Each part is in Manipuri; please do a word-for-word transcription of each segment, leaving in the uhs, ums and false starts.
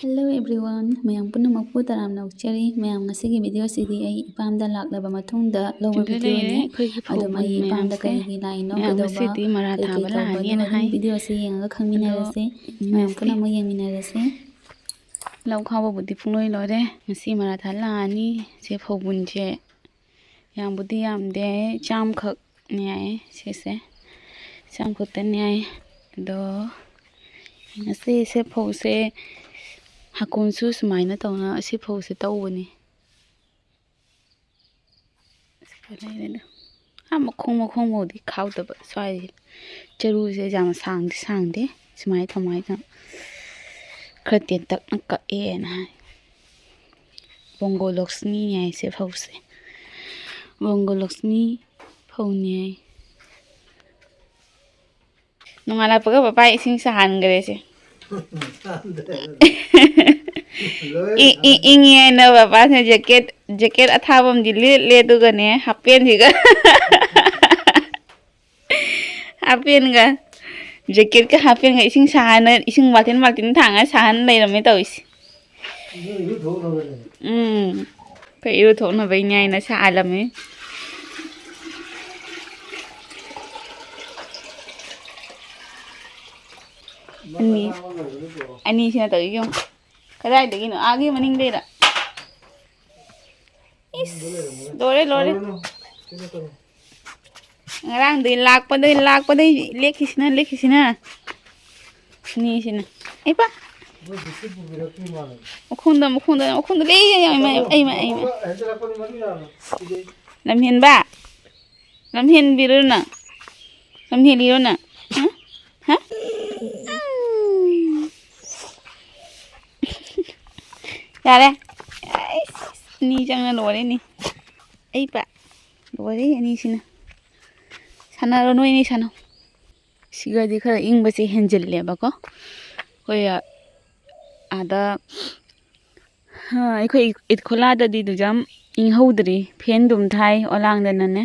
Hello everyone, ꯃꯌꯥꯝ ꯄꯨꯝꯅꯃꯛꯄꯨ ꯇꯔꯥꯝꯅ ꯑꯣꯛꯆꯔꯤ꯫ ꯃꯌꯥꯝ, ꯉꯁꯤꯒꯤ video ꯑꯁꯤꯗꯤ ꯑꯩ ꯏꯄꯥꯝꯗ ꯂꯥꯛꯂꯕ ꯃꯇꯨꯡꯗ ꯂꯧꯕ ꯁꯤꯗ ꯂꯩꯔꯦ video ꯅꯤ꯫ ꯑꯩꯈꯣꯏꯒꯤ ꯑꯗꯨꯝ ꯐꯧ ꯑꯩ ꯏꯄꯥꯝꯗ ꯃꯌꯥꯝꯁꯦ꯫ ꯀꯔꯤꯒꯤ ꯂꯥꯛꯏꯅꯣ, ꯃꯌꯥꯝ ꯀꯩꯗꯧꯕ, ꯉꯁꯤꯗꯤ ꯃꯔꯥ ꯀꯩ ꯀꯩ ꯊꯥꯕ ꯇꯧꯕꯅꯣ, ꯂꯥꯛꯑꯅꯤꯅ ꯑꯗꯨꯝ ꯍꯥꯏ꯫ Video ꯑꯁꯤ ꯌꯦꯡꯉꯒ ꯈꯪꯃꯤꯟꯅꯔꯁꯦ꯫ ꯑꯗꯣ ꯃꯌꯥꯝ ꯉꯁꯤ ꯄꯨꯝꯅꯃꯛ ꯌꯦꯡꯃꯤꯟꯅꯔꯁꯦ꯫ ꯂꯧ ꯈꯥꯎꯕꯕꯨꯗꯤ ꯄꯨꯡꯂꯣꯏ ꯂꯣꯏꯔꯦ꯫ ꯉꯁꯤ ꯃꯔꯥ ꯊꯥ ꯂꯥꯛꯑꯅꯤ꯫ ꯁꯦ ꯐꯧꯕꯨꯟꯁꯦ ꯌꯥꯝꯕꯨꯗꯤ ꯌꯥꯝꯗꯦ, ꯆꯥꯝꯈꯛꯅꯦ ꯍꯥꯏꯌꯦ ꯁꯤꯁꯦ, ꯆꯥꯝꯈꯛꯇꯅꯦ ꯍꯥꯏꯌꯦ꯫ ꯑꯗꯣ ꯉꯁꯤꯁꯦ ꯐꯧꯁꯦ ꯍꯥꯀꯨꯝꯁꯨ ꯁꯨꯃꯥꯏꯅ ꯇꯧꯅ ꯑꯁꯤ ꯐꯧꯁꯦ ꯇꯧꯕꯅꯤ꯫ ꯑꯁꯤ ꯈꯔ ꯂꯩꯔꯦ ꯑꯗꯣ꯫ ꯑꯥ ꯃꯈꯣꯡ ꯃꯈꯣꯡ ꯐꯥꯎꯗꯤ ꯈꯥꯎꯗꯕ ꯁ꯭ꯋꯥꯏꯁꯦ꯫ ꯆꯔꯨꯁꯦ ꯌꯥꯝ ꯁꯥꯡꯗꯤ ꯁꯥꯡꯗꯦ꯫ ꯁꯨꯃꯥꯏꯅ ꯀꯃꯥꯏꯅ ꯈꯔ ꯇꯦꯟꯇꯛꯅ ꯀꯛꯑꯦꯅ ꯍꯥꯏ꯫ ꯕꯣꯡꯒꯣ ꯂꯛꯁꯃꯤ ꯍꯥꯏꯁꯦ ꯐꯧꯁꯦ꯫ ꯕꯣꯡꯒꯣ ꯂꯛꯁꯃꯤ ꯐꯧꯅꯦ ꯍꯥꯏ꯫ ꯅꯣꯡꯉꯥꯜꯂꯛꯄꯒ ꯄꯄꯥ ꯏꯁꯤꯡ ꯁꯥꯍꯟꯈ꯭ꯔꯦꯁꯦ꯫ ꯏ- ꯏ- ꯏꯪꯉꯦ ꯍꯥꯏꯅ ꯄꯄꯥꯁꯤꯅ jacket jacket ꯑꯊꯥꯕ ꯑꯃꯗꯤ ꯂꯤꯠꯂꯦ, ꯑꯗꯨꯒꯅꯦ ꯍꯥꯞꯄꯦꯟꯁꯤꯒ ꯍꯥꯞꯄꯦꯟꯒ jacketꯀ ꯍꯥꯞꯄꯦꯟꯒ ꯏꯁꯤꯡ ꯁꯥꯍꯟꯅ, ꯏꯁꯤꯡ ꯕꯥꯜꯇꯤꯟ ꯕꯥꯜꯇꯤꯟ ꯊꯥꯡꯉ ꯁꯥꯍꯟ ꯂꯩꯔꯝꯃꯦ ꯇꯧꯔꯤꯁꯦ꯫ ꯎꯝ, ꯑꯩꯈꯣꯏ ꯏꯔꯨ ꯊꯣꯛꯅꯕꯩꯅꯦ ꯍꯥꯏꯅ ꯁꯥꯍꯜꯂꯝꯃꯤ꯫ ꯑꯅꯤ, ꯑꯅꯤꯁꯤꯅ ꯇꯧꯔꯤ ꯌꯦꯡꯉꯨ꯫ ꯀꯗꯥꯏꯗꯒꯤꯅꯣ? ꯑꯥꯒꯤ ꯃꯅꯤꯡꯗꯩꯔ? ꯏꯁ, ꯂꯣꯏꯔꯦ, ꯂꯣꯏꯔꯦ꯫ ꯉꯔꯥꯡꯗꯩ ꯂꯥꯛꯄꯗꯩ, ꯂꯥꯛꯄꯗꯩ ꯂꯦꯛꯈꯤꯁꯤꯅ, ꯂꯦꯛꯈꯤꯁꯤꯅ꯫ ꯑꯅꯤꯁꯤꯅ꯫ ꯏꯄꯥ! ꯃꯈꯣꯡꯗ, ꯃꯈꯣꯡꯗ, ꯃꯈꯣꯡꯗ ꯂꯩ, ꯑꯩ, ꯑꯩ, ꯑꯩ, ꯑꯩ, ꯑꯩ꯫ ꯂꯝꯍꯦꯟꯕ? ꯂꯝꯍꯦꯟꯕꯤꯔꯣ ꯅꯪ? ꯂꯝꯍꯦꯜꯂꯤꯔꯣ ꯅꯪ? ꯍꯥ? ꯍꯥ? ꯌꯥꯔꯦ꯫ ꯑꯩꯁ, ꯑꯅꯤ ꯆꯪꯅ ꯂꯣꯏꯔꯦꯅꯦ꯫ ꯑꯩ ꯄ-, ꯂꯣꯏꯔꯦ ꯑꯅꯤꯁꯤꯅ꯫ ꯁꯥꯟꯅꯔꯣ, ꯅꯣꯏ ꯑꯅꯤ ꯁꯥꯟꯅꯧ꯫ ꯁꯤꯒꯗꯤ ꯈꯔ ꯏꯪꯕꯁꯦ ꯍꯦꯟꯖꯤꯜꯂꯦꯕꯀꯣ꯫ ꯑꯩꯈꯣꯏ ꯑꯥꯗ ꯍꯥ, ꯑꯩꯈꯣꯏ ꯏ-, ꯏꯠ ꯈꯣꯂꯥꯗꯗꯤ ꯑꯗꯨꯛ ꯌꯥꯝ ꯏꯪꯍꯧꯗ꯭ꯔꯤ꯫ Fan ꯑꯗꯨꯝ ꯊꯥꯏ ꯑꯣꯂꯥꯡꯗꯅꯅꯦ꯫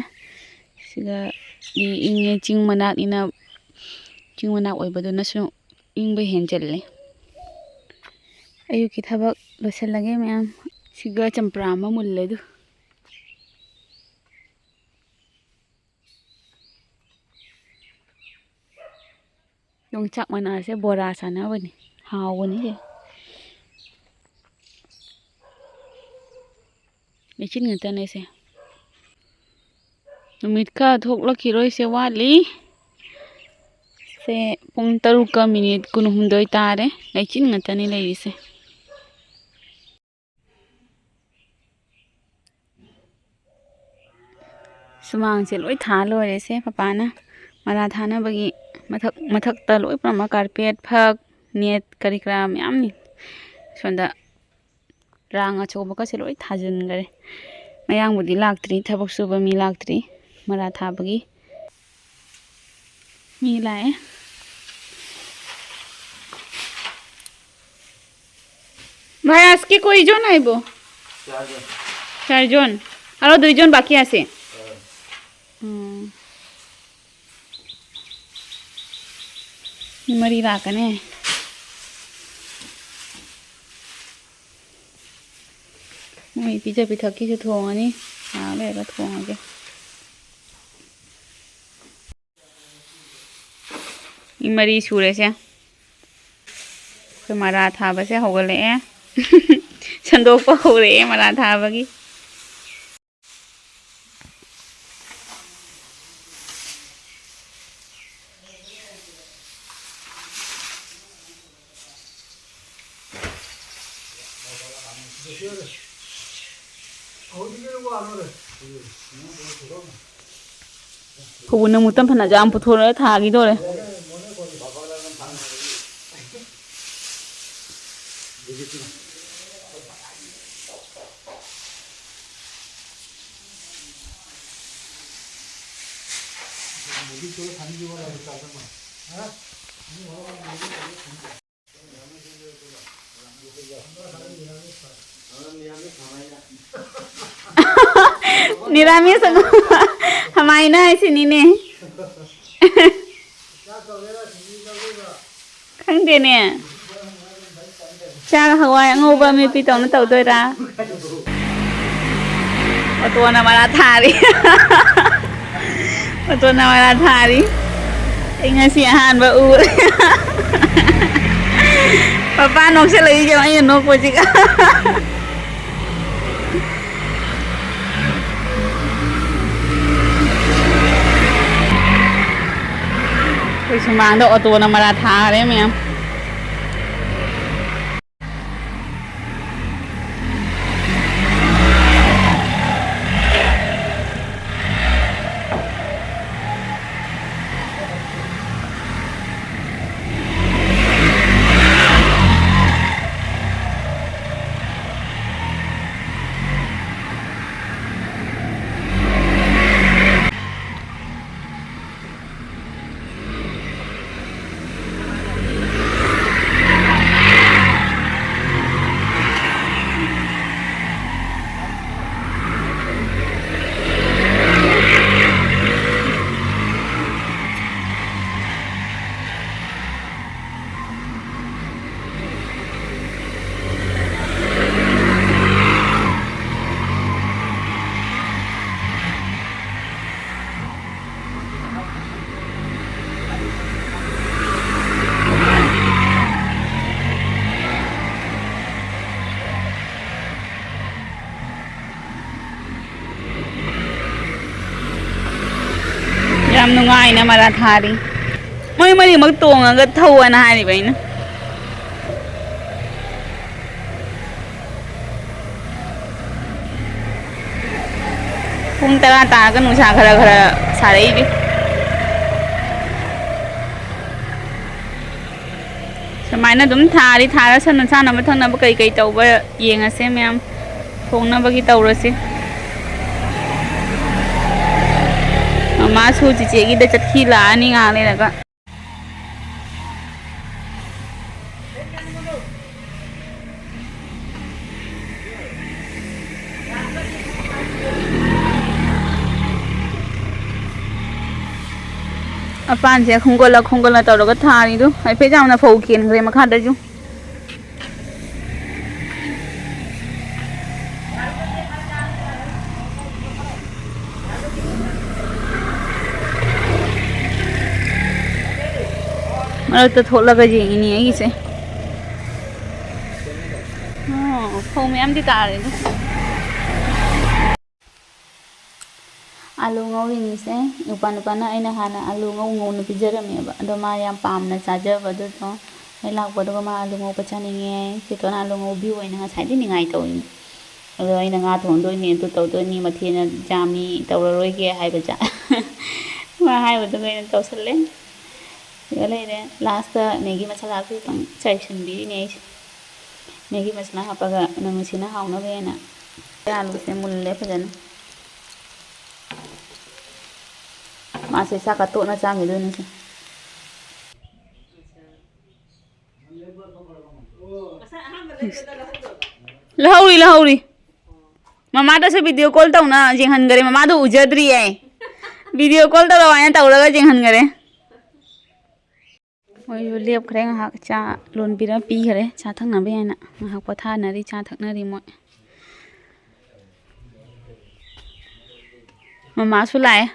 ꯁꯤꯗꯗꯤ ꯏꯪꯉꯦ, ꯆꯤꯡ ꯃꯅꯥꯛꯅꯤꯅ, ꯆꯤꯡ ꯃꯅꯥꯛ ꯑꯣꯏꯕꯗꯨꯅꯁꯨ ꯏꯪꯕ ꯍꯦꯟꯖꯜꯂꯦ꯫ ꯑꯌꯨꯛꯀꯤ ꯊꯕꯛ ꯂꯣꯏꯁꯤꯜꯂꯒꯦ ꯃꯌꯥꯝ꯫ ꯁꯤꯒ ꯆꯝꯄ꯭ꯔꯥ ꯑꯃ ꯃꯨꯜꯂꯦ ꯑꯗꯨ꯫ ꯌꯣꯡꯆꯥꯛ ꯃꯅꯥꯁꯦ ꯕꯣꯔꯥ ꯆꯥꯅꯕꯅꯤ꯫ ꯍꯥꯎꯕꯅꯤ ꯁꯦ꯫ ꯂꯩꯆꯤꯟ ꯉꯥꯛꯇꯅꯦ ꯁꯦ꯫ ꯅꯨꯃꯤꯠ ꯈꯔ ꯊꯣꯛꯂꯛꯈꯤꯔꯣꯏꯁꯦ, ꯋꯥꯠꯂꯤ꯫ ꯁꯦ ꯄꯨꯡ ꯇꯔꯨꯛꯀ ꯃꯤꯅꯤꯠ ꯀꯨꯟꯍꯨꯝꯗꯣꯏ ꯇꯥꯔꯦ꯫ ꯂꯩꯆꯤꯟ ꯉꯥꯛꯇꯅꯤ ꯂꯩꯔꯤꯁꯦ꯫ ꯁꯨꯃꯥꯡꯁꯦ ꯂꯣꯏ ꯊꯥ ꯂꯣꯏꯔꯦꯁꯦ ꯄꯄꯥꯅ꯫ ꯃꯔꯥ ꯊꯥꯅꯕꯒꯤ ꯃꯊꯛ, ꯃꯊꯛꯇ ꯂꯣꯏ ꯄꯨꯝꯅꯃꯛ ꯀꯥꯔꯄꯦꯠ, ꯐꯛ, ꯅꯦꯠ ꯀꯔꯤ ꯀꯔꯥ ꯃꯌꯥꯝꯅꯤ꯫ ꯁꯣꯝꯗ ꯔꯥꯡ ꯑꯆꯧꯕꯒꯁꯦ ꯂꯣꯏ ꯊꯥꯖꯤꯟꯈꯔꯦ꯫ ꯃꯌꯥꯡꯕꯨꯗꯤ ꯂꯥꯛꯇ꯭ꯔꯤ, ꯊꯕꯛ ꯁꯨꯕ ꯃꯤ ꯂꯥꯛꯇ꯭ꯔꯤ ꯃꯔꯥ ꯊꯥꯕꯒꯤ꯫ ꯃꯤ ꯂꯥꯛꯑꯦ꯫ ভাই, আজকে কয়জন আইব? চারজন। চারজন? আরো দুইজন বাকি আছে? হুম। ꯃꯤ ꯃꯔꯤ ꯂꯥꯛꯀꯅꯤ꯫ ꯃꯣꯏ ꯄꯤꯖ ꯄꯤꯊꯛꯀꯤꯁꯨ ꯊꯣꯡꯉꯅꯤ꯫ ꯉꯥꯏꯍꯥꯛ ꯂꯩꯔꯒ ꯊꯣꯡꯉꯒꯦ꯫ ꯃꯤ ꯃꯔꯤ ꯁꯨꯔꯦꯁꯦ꯫ ꯑꯩꯈꯣꯏ ꯃꯔꯥ ꯊꯥꯕꯁꯦ ꯍꯧꯒꯠꯂꯛꯑꯦ꯫ ꯁꯟꯗꯣꯛꯄ ꯍꯧꯔꯛꯑꯦ ꯃꯔꯥ ꯊꯥꯕꯒꯤ꯫ ꯀꯧꯕ ꯅꯪ ꯃꯨꯛꯇꯝ ꯐꯅ ꯌꯥꯝ ꯄꯨꯊꯣꯔꯛꯑ ꯊꯥꯈꯤꯗꯣꯔꯦ꯫ ꯅꯤꯔꯥꯃꯤꯁ ꯑꯃ ꯍꯃꯥꯏꯅ ꯍꯥꯏꯁꯤꯅꯤꯅꯦ꯫ ꯈꯪꯗꯦꯅꯦ꯫ ꯆꯥꯛ ꯍꯋꯥꯏ ꯑꯉꯧꯕ ꯑꯃꯦꯠꯄꯤ ꯇꯧꯅ ꯇꯧꯗꯣꯏꯔꯥ? ꯑꯣꯇꯣꯅ ꯃꯔꯥ ꯊꯥꯔꯤ꯫ ꯑꯣꯇꯣꯅ ꯃꯔꯥ ꯊꯥꯔꯤ꯫ ꯑꯩ ꯉꯁꯤ ꯑꯍꯥꯟꯕ ꯎꯔꯦ꯫ ꯄꯄꯥ ꯅꯣꯛꯁꯜꯂꯛꯏꯁꯦ ꯑꯩꯅ ꯅꯣꯛꯄꯁꯤꯒ꯫ ꯑꯩꯈꯣꯏ ꯁꯨꯃꯥꯡꯗ ꯑꯣꯇꯣꯅ ꯃꯔꯥ ꯊꯥꯔꯦ ꯃꯌꯥꯝ꯫ ꯌꯥꯝ ꯅꯨꯡꯉꯥꯏꯅ ꯃꯔꯥ ꯊꯥꯔꯤ꯫ ꯃꯣꯏ ꯃꯔꯤꯃꯛ ꯇꯣꯡꯉꯒ ꯊꯧꯑꯅ ꯍꯥꯏꯔꯤꯕ ꯑꯩꯅ꯫ ꯄꯨꯡ ꯇꯔꯥ ꯇꯥꯔꯒ ꯅꯨꯡꯁꯥ ꯈꯔ ꯈꯔ ꯁꯥꯔꯛꯏꯔꯤ꯫ ꯁꯨꯃꯥꯏꯅ ꯑꯗꯨꯝ ꯊꯥꯔꯤ, ꯊꯥꯔꯁꯅꯨ, ꯆꯥꯅꯕ ꯊꯛꯅꯕ ꯀꯩ ꯀꯩ ꯇꯧꯕ ꯌꯦꯡꯉꯁꯦ ꯃꯌꯥꯝ꯫ ꯊꯣꯡꯅꯕꯒꯤ ꯇꯧꯔꯁꯤ꯫ ꯃꯃꯥꯁꯨ ꯆꯤꯆꯦꯒꯤꯗ ꯆꯠꯈꯤ, ꯂꯥꯛꯑꯅꯤ ꯉꯥꯏꯍꯥꯛ ꯂꯩꯔꯒ꯫ ꯃꯄꯥꯟꯁꯦ ꯈꯣꯡꯒꯠꯂ ꯈꯣꯡꯒꯠꯂ ꯇꯧꯔꯒ ꯊꯥꯔꯤꯗꯨ ꯍꯥꯏꯐꯦꯠ ꯌꯥꯝꯅ ꯐꯧ ꯀꯦꯟꯈ꯭ꯔꯦ ꯃꯈꯥꯗꯁꯨ꯫ ꯃꯔꯛꯇ ꯊꯣꯛꯂꯒ ꯌꯦꯡꯉꯤꯅꯦ ꯑꯩꯒꯤꯁꯦ꯫ ꯑꯣ, ꯐꯧ ꯃꯌꯥꯝꯗꯤ ꯇꯥꯔꯦꯅꯦ꯫ ꯑꯥꯂꯨ ꯉꯧꯔꯤꯅꯤꯁꯦ꯫ ꯅꯨꯄꯥ ꯅꯨꯄꯥꯅ ꯑꯩꯅ ꯍꯥꯟꯅ ꯑꯥꯂꯨ ꯉꯧ ꯉꯧꯅ ꯄꯤꯖꯔꯝꯃꯦꯕ, ꯑꯗꯣ ꯃꯥ ꯌꯥꯝ ꯄꯥꯝꯅ ꯆꯥꯖꯕ ꯑꯗꯨꯗꯣ꯫ ꯑꯩ ꯂꯥꯛꯄꯗꯨꯒ ꯃꯥ ꯑꯥꯂꯨ ꯉꯧꯕ ꯆꯥꯅꯤꯡꯉꯦ꯫ ꯆꯦꯇꯣꯟꯅ ꯑꯥꯂꯨ ꯉꯧꯕꯤꯌꯨ ꯍꯥꯏꯅ ꯉꯁꯥꯏꯗꯩ ꯅꯤꯡꯉꯥꯏ ꯇꯧꯔꯤꯅꯤ꯫ ꯑꯗꯣ ꯑꯩꯅ ꯉꯥ ꯊꯣꯡꯗꯣꯏꯅꯤ, ꯑꯗꯨ ꯇꯧꯗꯣꯏꯅꯤ, ꯃꯊꯦꯜꯅ ꯌꯥꯝꯃꯤ, ꯇꯧꯔꯔꯣꯏꯒꯦ ꯍꯥꯏꯕ ꯖꯥꯠ꯫ ꯃꯥ ꯍꯥꯏꯕꯗꯨꯒ ꯑꯩꯅ ꯇꯧꯁꯜꯂꯦ꯫ ꯁꯤꯗ ꯂꯩꯔꯦ꯫ ꯂꯥꯁꯇ ꯃꯦꯒꯤ ꯃꯁꯥꯂꯥꯁꯨ ꯈꯤꯇꯪ ꯆꯥꯏꯁꯤꯟꯕꯤꯔꯤꯅꯦ ꯑꯩꯁꯦ꯫ ꯃꯦꯒꯤ ꯃꯁꯥꯂꯥ ꯍꯥꯞꯄꯒ ꯃꯅꯝ ꯅꯨꯡꯁꯤꯅ ꯍꯥꯎꯅꯕ ꯍꯥꯏꯅ꯫ ꯑꯥꯂꯨꯁꯦ ꯃꯨꯜꯂꯦ ꯐꯖꯅ꯫ ꯃꯥꯁꯦ ꯆꯥꯛꯀ ꯇꯣꯠꯅ ꯆꯥꯈꯤꯗꯣꯏꯅꯤꯁꯦ꯫ ꯂꯧꯍꯧꯔꯤ, ꯂꯧꯍꯧꯔꯤ꯫ ꯃꯃꯥꯗꯁꯨ video call ꯇꯧꯅ ꯌꯦꯡꯍꯟꯈꯔꯦ꯫ ꯃꯃꯥꯗꯣ ꯎꯖꯗ꯭ꯔꯤꯌꯦ꯫ Video call ꯇꯧꯔꯛꯑꯣ ꯍꯥꯏꯅ ꯇꯧꯔꯒ ꯌꯦꯡꯍꯟꯈꯔꯦ꯫ ꯃꯣꯏꯁꯨ ꯂꯦꯞꯈ꯭ꯔꯦ ꯉꯥꯏꯍꯥꯛ, ꯆꯥ ꯂꯣꯟꯕꯤꯔ ꯄꯤꯈꯔꯦ ꯆꯥ ꯊꯛꯅꯕ ꯍꯥꯏꯅ꯫ ꯉꯥꯏꯍꯥꯛ ꯄꯣꯊꯥꯅꯔꯤ, ꯆꯥ ꯊꯛꯅꯔꯤ ꯃꯣꯏ꯫ ꯃꯃꯥꯁꯨ ꯂꯥꯛꯑꯦ꯫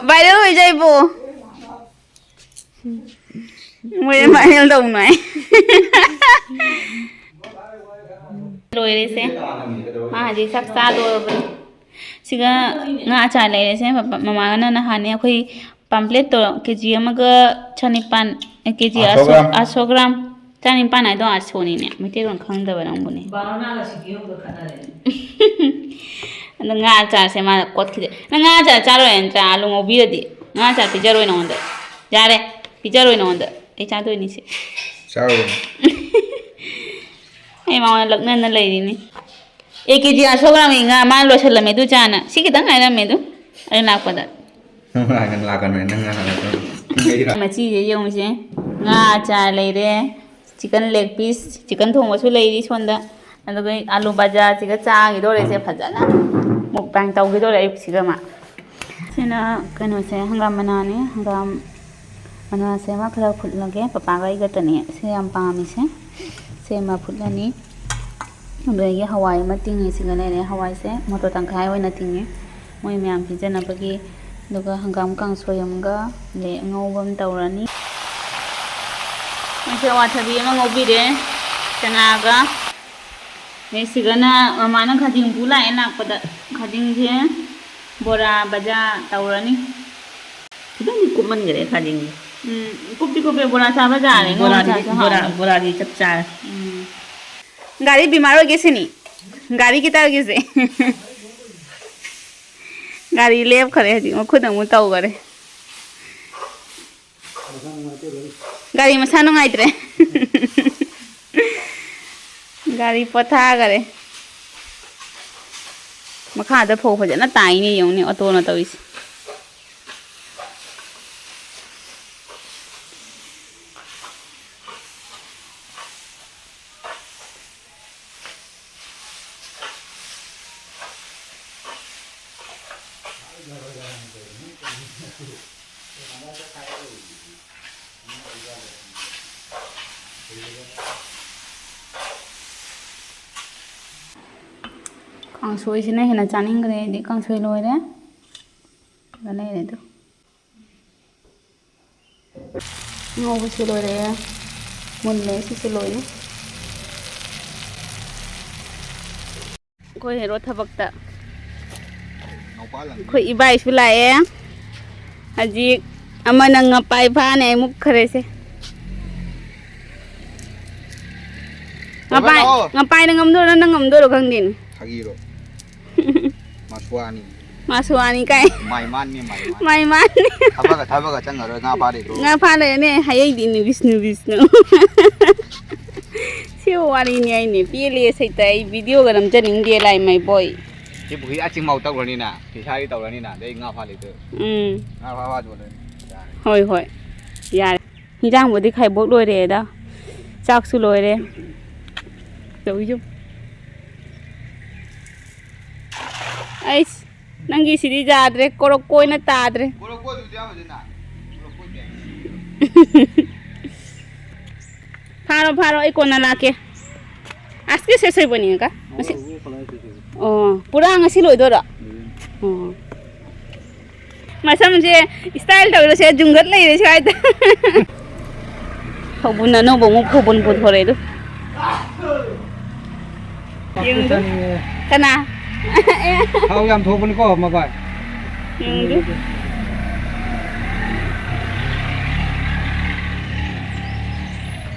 Viral ꯑꯣꯏꯖꯩꯕꯣ꯫ ꯃꯣꯏ viral ꯇꯧꯅꯨ ꯍꯥꯏ꯫ ꯂꯣꯏꯔꯦꯁꯦ꯫ ꯃꯥ ꯍꯧꯖꯤꯛ ꯆꯥꯛ ꯆꯥꯗꯣꯔꯕꯅꯤ꯫ ꯁꯤꯒ ꯉꯥ ꯑꯆꯥꯔ ꯂꯩꯔꯦꯁꯦ꯫ ꯃꯃꯥꯒꯅ ꯅꯍꯥꯟꯅꯦ ꯑꯩꯈꯣꯏ ꯄꯥꯝꯄ꯭ꯂꯦꯠꯇꯣ ꯀꯦ ꯖꯤ ꯑꯃꯒ ꯆꯅꯤꯄꯥꯟ, ꯀꯦ ꯖꯤ ꯑꯥꯠ ꯁꯣ ꯑꯥꯠ ꯁꯣ ꯒ꯭ꯔꯥꯝ꯫ ꯒ꯭ꯔꯥꯝ꯫ ꯆꯅꯤꯄꯥꯟ ꯍꯥꯏꯗꯣ ꯑꯥꯠ ꯁꯣꯅꯤꯅꯦ꯫ ꯃꯩꯇꯩꯂꯣꯟ ꯈꯪꯗꯕ ꯅꯪꯕꯨꯅꯦ꯫ ꯕꯥꯔꯣꯅꯥꯒ ꯁꯤꯀꯤꯌꯣꯡꯒ ꯈꯠꯅꯔꯦꯅꯦ꯫ ꯑꯗꯣ ꯉꯥ ꯑꯆꯥꯔꯁꯦ ꯃꯥꯅ ꯀꯣꯠꯈꯤꯗꯦ꯫ ꯅꯪ ꯉꯥ ꯑꯆꯥꯔ ꯆꯥꯔꯣꯏ ꯅꯠꯇ꯭ꯔꯥ? ꯑꯥꯂꯨ ꯉꯧꯕꯤꯔꯗꯤ꯫ ꯉꯥ ꯑꯆꯥꯔ ꯄꯤꯖꯔꯣꯏ ꯅꯉꯣꯟꯗ꯫ ꯌꯥꯔꯦ꯫ ꯄꯤꯖꯔꯣꯏ ꯅꯉꯣꯟꯗ꯫ ꯑꯩ ꯆꯥꯗꯣꯏꯅꯤ ꯁꯤ꯫ ꯆꯥꯔꯨꯔꯣ꯫ ꯑꯩ ꯃꯉꯣꯟꯗ ꯂꯛꯅꯅ ꯂꯩꯔꯤꯅꯤ꯫ ꯑꯦ ꯀꯦ ꯖꯤ ꯑꯥꯠ ꯁꯣ ꯒ꯭ꯔꯥꯝꯒꯤ ꯉꯥ ꯃꯥꯅ ꯂꯣꯏꯁꯜꯂꯝꯃꯦ ꯑꯗꯨ ꯆꯥꯅ꯫ ꯁꯤ ꯈꯤꯇꯪ ꯉꯥꯏꯔꯝꯃꯦ ꯑꯗꯨ ꯑꯩ ꯂꯥꯛꯄꯗ꯫ ꯅꯪ ꯂꯥꯛꯀꯅꯨ, ꯅꯪ ꯉꯥ ꯍꯥꯟꯅ ꯆꯥꯔꯣ꯫ ꯃꯆꯤꯁꯦ ꯌꯦꯡꯉꯨꯁꯦ꯫ ꯉꯥ ꯑꯆꯥꯔ ꯂꯩꯔꯦ, chicken leg piece, chicken ꯊꯣꯡꯕꯁꯨ ꯂꯩꯔꯤ ꯁꯣꯝꯗ꯫ ꯑꯗꯨꯒ ꯑꯥꯂꯨ ꯕꯖꯥꯔꯁꯤꯒ ꯆꯥꯈꯤꯗꯣꯔꯦꯁꯦ ꯐꯖꯅ꯫ Mukbang ꯇꯧꯈꯤꯗꯣꯔꯦ ꯑꯌꯨꯛꯁꯤꯒ ꯃꯥ꯫ ꯁꯤꯅ ꯀꯩꯅꯣꯁꯦ, ꯍꯪꯒꯥꯝ ꯃꯅꯥꯅꯦ꯫ ꯍꯪꯒꯥꯝ ꯃꯅꯥꯁꯦ ꯑꯃ ꯈꯔ ꯐꯨꯠꯂꯒꯦ꯫ ꯄꯄꯥꯒ ꯑꯩꯒꯇꯅꯦ ꯁꯤ ꯌꯥꯝ ꯄꯥꯝꯃꯤꯁꯦ꯫ ꯁꯦꯝꯃ ꯐꯨꯠꯂꯅꯤ꯫ ꯑꯗꯒꯤ ꯍꯋꯥꯏ ꯑꯃ ꯇꯤꯡꯉꯤ, ꯁꯤꯒ ꯂꯩꯔꯦ꯫ ꯍꯋꯥꯏꯁꯦ ꯃꯣꯇꯣꯔ ꯇꯪꯈꯥꯏ ꯑꯣꯏꯅ ꯇꯤꯡꯉꯤ, ꯃꯣꯏ ꯃꯌꯥꯝ ꯄꯤꯖꯅꯕꯒꯤ꯫ ꯑꯗꯨꯒ ꯍꯪꯒꯥꯝ ꯀꯥꯡꯁꯣꯏ ꯑꯃꯒ, ꯑꯗꯩ ꯑꯉꯧꯕ ꯑꯃ ꯇꯧꯔꯅꯤ꯫ ꯃꯣꯏꯁꯦ ꯑꯋꯥꯊꯕꯤ ꯑꯃ ꯉꯧꯕꯤꯔꯦ, ꯆꯅꯥꯒ꯫ ꯑꯗꯩ ꯁꯤꯒꯅ ꯃꯃꯥꯅ ꯈꯥꯖꯤꯡ ꯄꯨ ꯂꯥꯛꯑꯦ꯫ ꯂꯥꯛꯄꯗ ꯈꯥꯖꯤꯡꯁꯦ ꯕꯣꯔꯥ ꯕꯖꯥ ꯇꯧꯔꯅꯤ꯫ ꯈꯤꯇꯪꯗꯤ ꯀꯨꯞꯃꯟꯈꯔꯦ ꯈꯥꯖꯤꯡꯁꯦ꯫ ꯎꯝ, ꯀꯨꯞꯇꯤ ꯀꯨꯞꯄꯦ, ꯕꯣꯔꯥ ꯆꯥꯕ ꯌꯥꯔꯦ, ꯉꯧ ꯕꯣꯔꯥꯗꯤ, ꯆꯥꯁꯨ ꯕꯣꯔꯥ, ꯍꯥꯎꯔꯦ꯫ ꯕꯣꯔꯥꯗꯤ ꯆꯞ ꯆꯥꯔꯦ꯫ ꯎꯝ꯫ ꯒꯥꯔꯤ ꯕꯤꯃꯥꯔ ꯑꯣꯏꯒꯦ ꯁꯤꯅꯤ꯫ ꯒꯥꯔꯤ ꯒꯤꯇꯔꯒꯤꯁꯦ꯫ ꯒꯥꯔꯤ ꯂꯦꯞꯈꯔꯦ ꯍꯧꯖꯤꯛ, ꯃꯈꯨꯠ ꯑꯃꯨꯛ ꯇꯧꯈꯔꯦ꯫ ꯒꯥꯔꯤ ꯃꯁꯥ ꯅꯨꯡꯉꯥꯏꯇ꯭ꯔꯦ꯫ ꯒꯥꯔꯤ ꯄꯣꯊꯥꯈꯔꯦ꯫ ꯃꯈꯥꯗ ꯐꯧ ꯐꯖꯅ ꯇꯥꯏꯅꯦ, ꯌꯦꯡꯉꯨꯅꯦ ꯑꯣꯇꯣꯅ ꯇꯧꯔꯤꯁꯦ꯫ ꯀꯥꯡꯁꯣꯏꯁꯤꯅ ꯍꯦꯟꯅ ꯆꯥꯅꯤꯡꯈ꯭ꯔꯦ ꯑꯩꯗꯤ꯫ ꯀꯥꯡꯁꯣꯏ ꯂꯣꯏꯔꯦ꯫ ꯑꯗꯨꯒ ꯂꯩꯔꯦ ꯑꯗꯨ꯫ ꯉꯧꯕꯁꯨ ꯂꯣꯏꯔꯦ꯫ ꯃꯨꯜꯂꯦ꯫ ꯁꯤꯁꯨ ꯂꯣꯏꯔꯦ꯫ ꯑꯩꯈꯣꯏ ꯍꯦꯔꯣ ꯊꯕꯛꯇ꯫ ꯅꯥꯎꯄꯥ ꯂꯪꯉꯤ꯫ ꯑꯩꯈꯣꯏ ꯏꯕꯥꯏꯁꯨ ꯂꯥꯛꯑꯦ꯫ ꯍꯧꯖꯤꯛ ꯑꯃꯅ ꯉꯄꯥꯏ ꯐꯥꯅꯦ ꯑꯩ ꯃꯨꯛꯈꯔꯦꯁꯦ꯫ ꯉꯄꯥꯏ, ꯂꯥꯛꯑꯣ꯫ ꯉꯄꯥꯏꯅ ꯉꯝꯗꯣꯏꯔꯣ, ꯅꯪ ꯉꯝꯗꯣꯏꯔꯣ ꯈꯪꯗꯦꯅꯦ꯫ ꯐꯥꯒꯤꯔꯣ? ꯃꯥꯁꯨ ꯋꯥꯅꯤ꯫ ꯃꯥꯁꯨ ꯋꯥꯅꯤ ꯀꯥꯏ꯫ ꯃꯥꯏ ꯃꯥꯟꯅꯤ, ꯃꯥꯏ ꯃꯥꯟ꯫ ꯃꯥꯏ ꯃꯥꯟꯅꯤ꯫ ꯊꯕꯛꯀ, ꯊꯕꯛꯀ ꯆꯪꯉꯔꯣꯏ, ꯉꯥ ꯐꯥꯔꯤꯗꯣ꯫ ꯉꯥ ꯐꯥ ꯂꯩꯔꯅꯦ, ꯍꯌꯦꯡꯗꯤ ꯅꯨꯕꯤꯁꯅꯨ, ꯕꯤꯁꯅꯨ꯫ ꯁꯤ ꯋꯥꯔꯤꯅꯤ ꯍꯥꯏꯅꯦ, ꯄꯦꯜꯂꯦ ꯁꯩꯇ, ꯑꯩ ꯚꯤꯗꯤꯑꯣꯒ ꯅꯝꯖꯅꯤꯡꯗꯦ, ꯂꯥꯏꯃꯩ ꯕꯣꯏ꯫ ꯁꯤ ꯄꯨꯈ꯭ꯔꯤ ꯑꯥ ꯆꯤꯡꯃꯥꯎ ꯇꯧꯔꯅꯤꯅ, ꯐꯤꯁꯥꯔꯤ ꯇꯧꯔꯅꯤꯅ, ꯑꯗꯩ ꯉꯥ ꯐꯥ ꯂꯩꯗꯣꯏ꯫ ꯎꯝ꯫ ꯉꯥ ꯐꯥ ꯐꯥ ꯌꯣꯜꯂꯅꯤ꯫ ꯌꯥꯔꯦ꯫ ꯍꯣꯏ, ꯍꯣꯏ꯫ ꯌꯥꯔꯦ꯫ ꯍꯤꯟꯖꯥꯡꯕꯨꯗꯤ ꯈꯥꯏꯕꯣꯛ ꯂꯣꯏꯔꯦꯗ꯫ ꯆꯥꯛꯁꯨ ꯂꯣꯏꯔꯦ꯫ ꯇꯧꯔꯤꯁꯦ꯫ ꯑꯩꯁ, ꯅꯪꯒꯤ ꯁꯤꯗꯤ ꯌꯥꯗ꯭ꯔꯦ, ꯀꯣꯔꯣꯛ ꯀꯣꯏꯅ ꯇꯥꯗ꯭ꯔꯦ꯫ ꯀꯣꯔꯣꯛ ꯀꯣꯏꯗꯨꯗꯤ ꯌꯥꯝ ꯐꯖꯅ꯫ ꯀꯣꯔꯣꯛ ꯀꯣꯏꯗꯦ꯫ ꯐꯥꯔꯣ, ꯐꯥꯔꯣ, ꯑꯩ ꯀꯣꯟꯅ ꯂꯥꯛꯀꯦ꯫ ꯑꯁ, ꯀꯦ ꯁꯦꯁ ꯑꯣꯏꯕꯅꯤꯒ꯫ ꯉꯁꯤ, ꯑꯣ, ꯄꯨꯔꯥ ꯉꯁꯤ ꯂꯣꯏꯗꯣꯏꯔꯣ? ꯎꯝ꯫ ꯑꯣ꯫ ꯃꯁꯝꯁꯦ style ꯇꯧꯔꯁꯦ, ꯖꯨꯡꯒꯠ ꯂꯩꯔꯦ ꯁ꯭ꯋꯥꯏꯗ꯫ ꯐꯧꯕꯨꯟ ꯑꯅꯧꯕ ꯑꯃꯨꯛ ꯐꯧꯕꯨꯟ ꯄꯨꯊꯣꯔꯛꯑꯦ ꯑꯗꯨ꯫ ꯌꯦꯡꯗꯨ꯫ ꯆꯥꯅꯤꯡꯉꯦ꯫ ꯀꯅꯥ? ꯊꯥꯎ ꯌꯥꯝ ꯊꯣꯛꯄꯅꯤꯀꯣ ꯃꯕꯥꯏ꯫ ꯌꯦꯡꯗꯨ꯫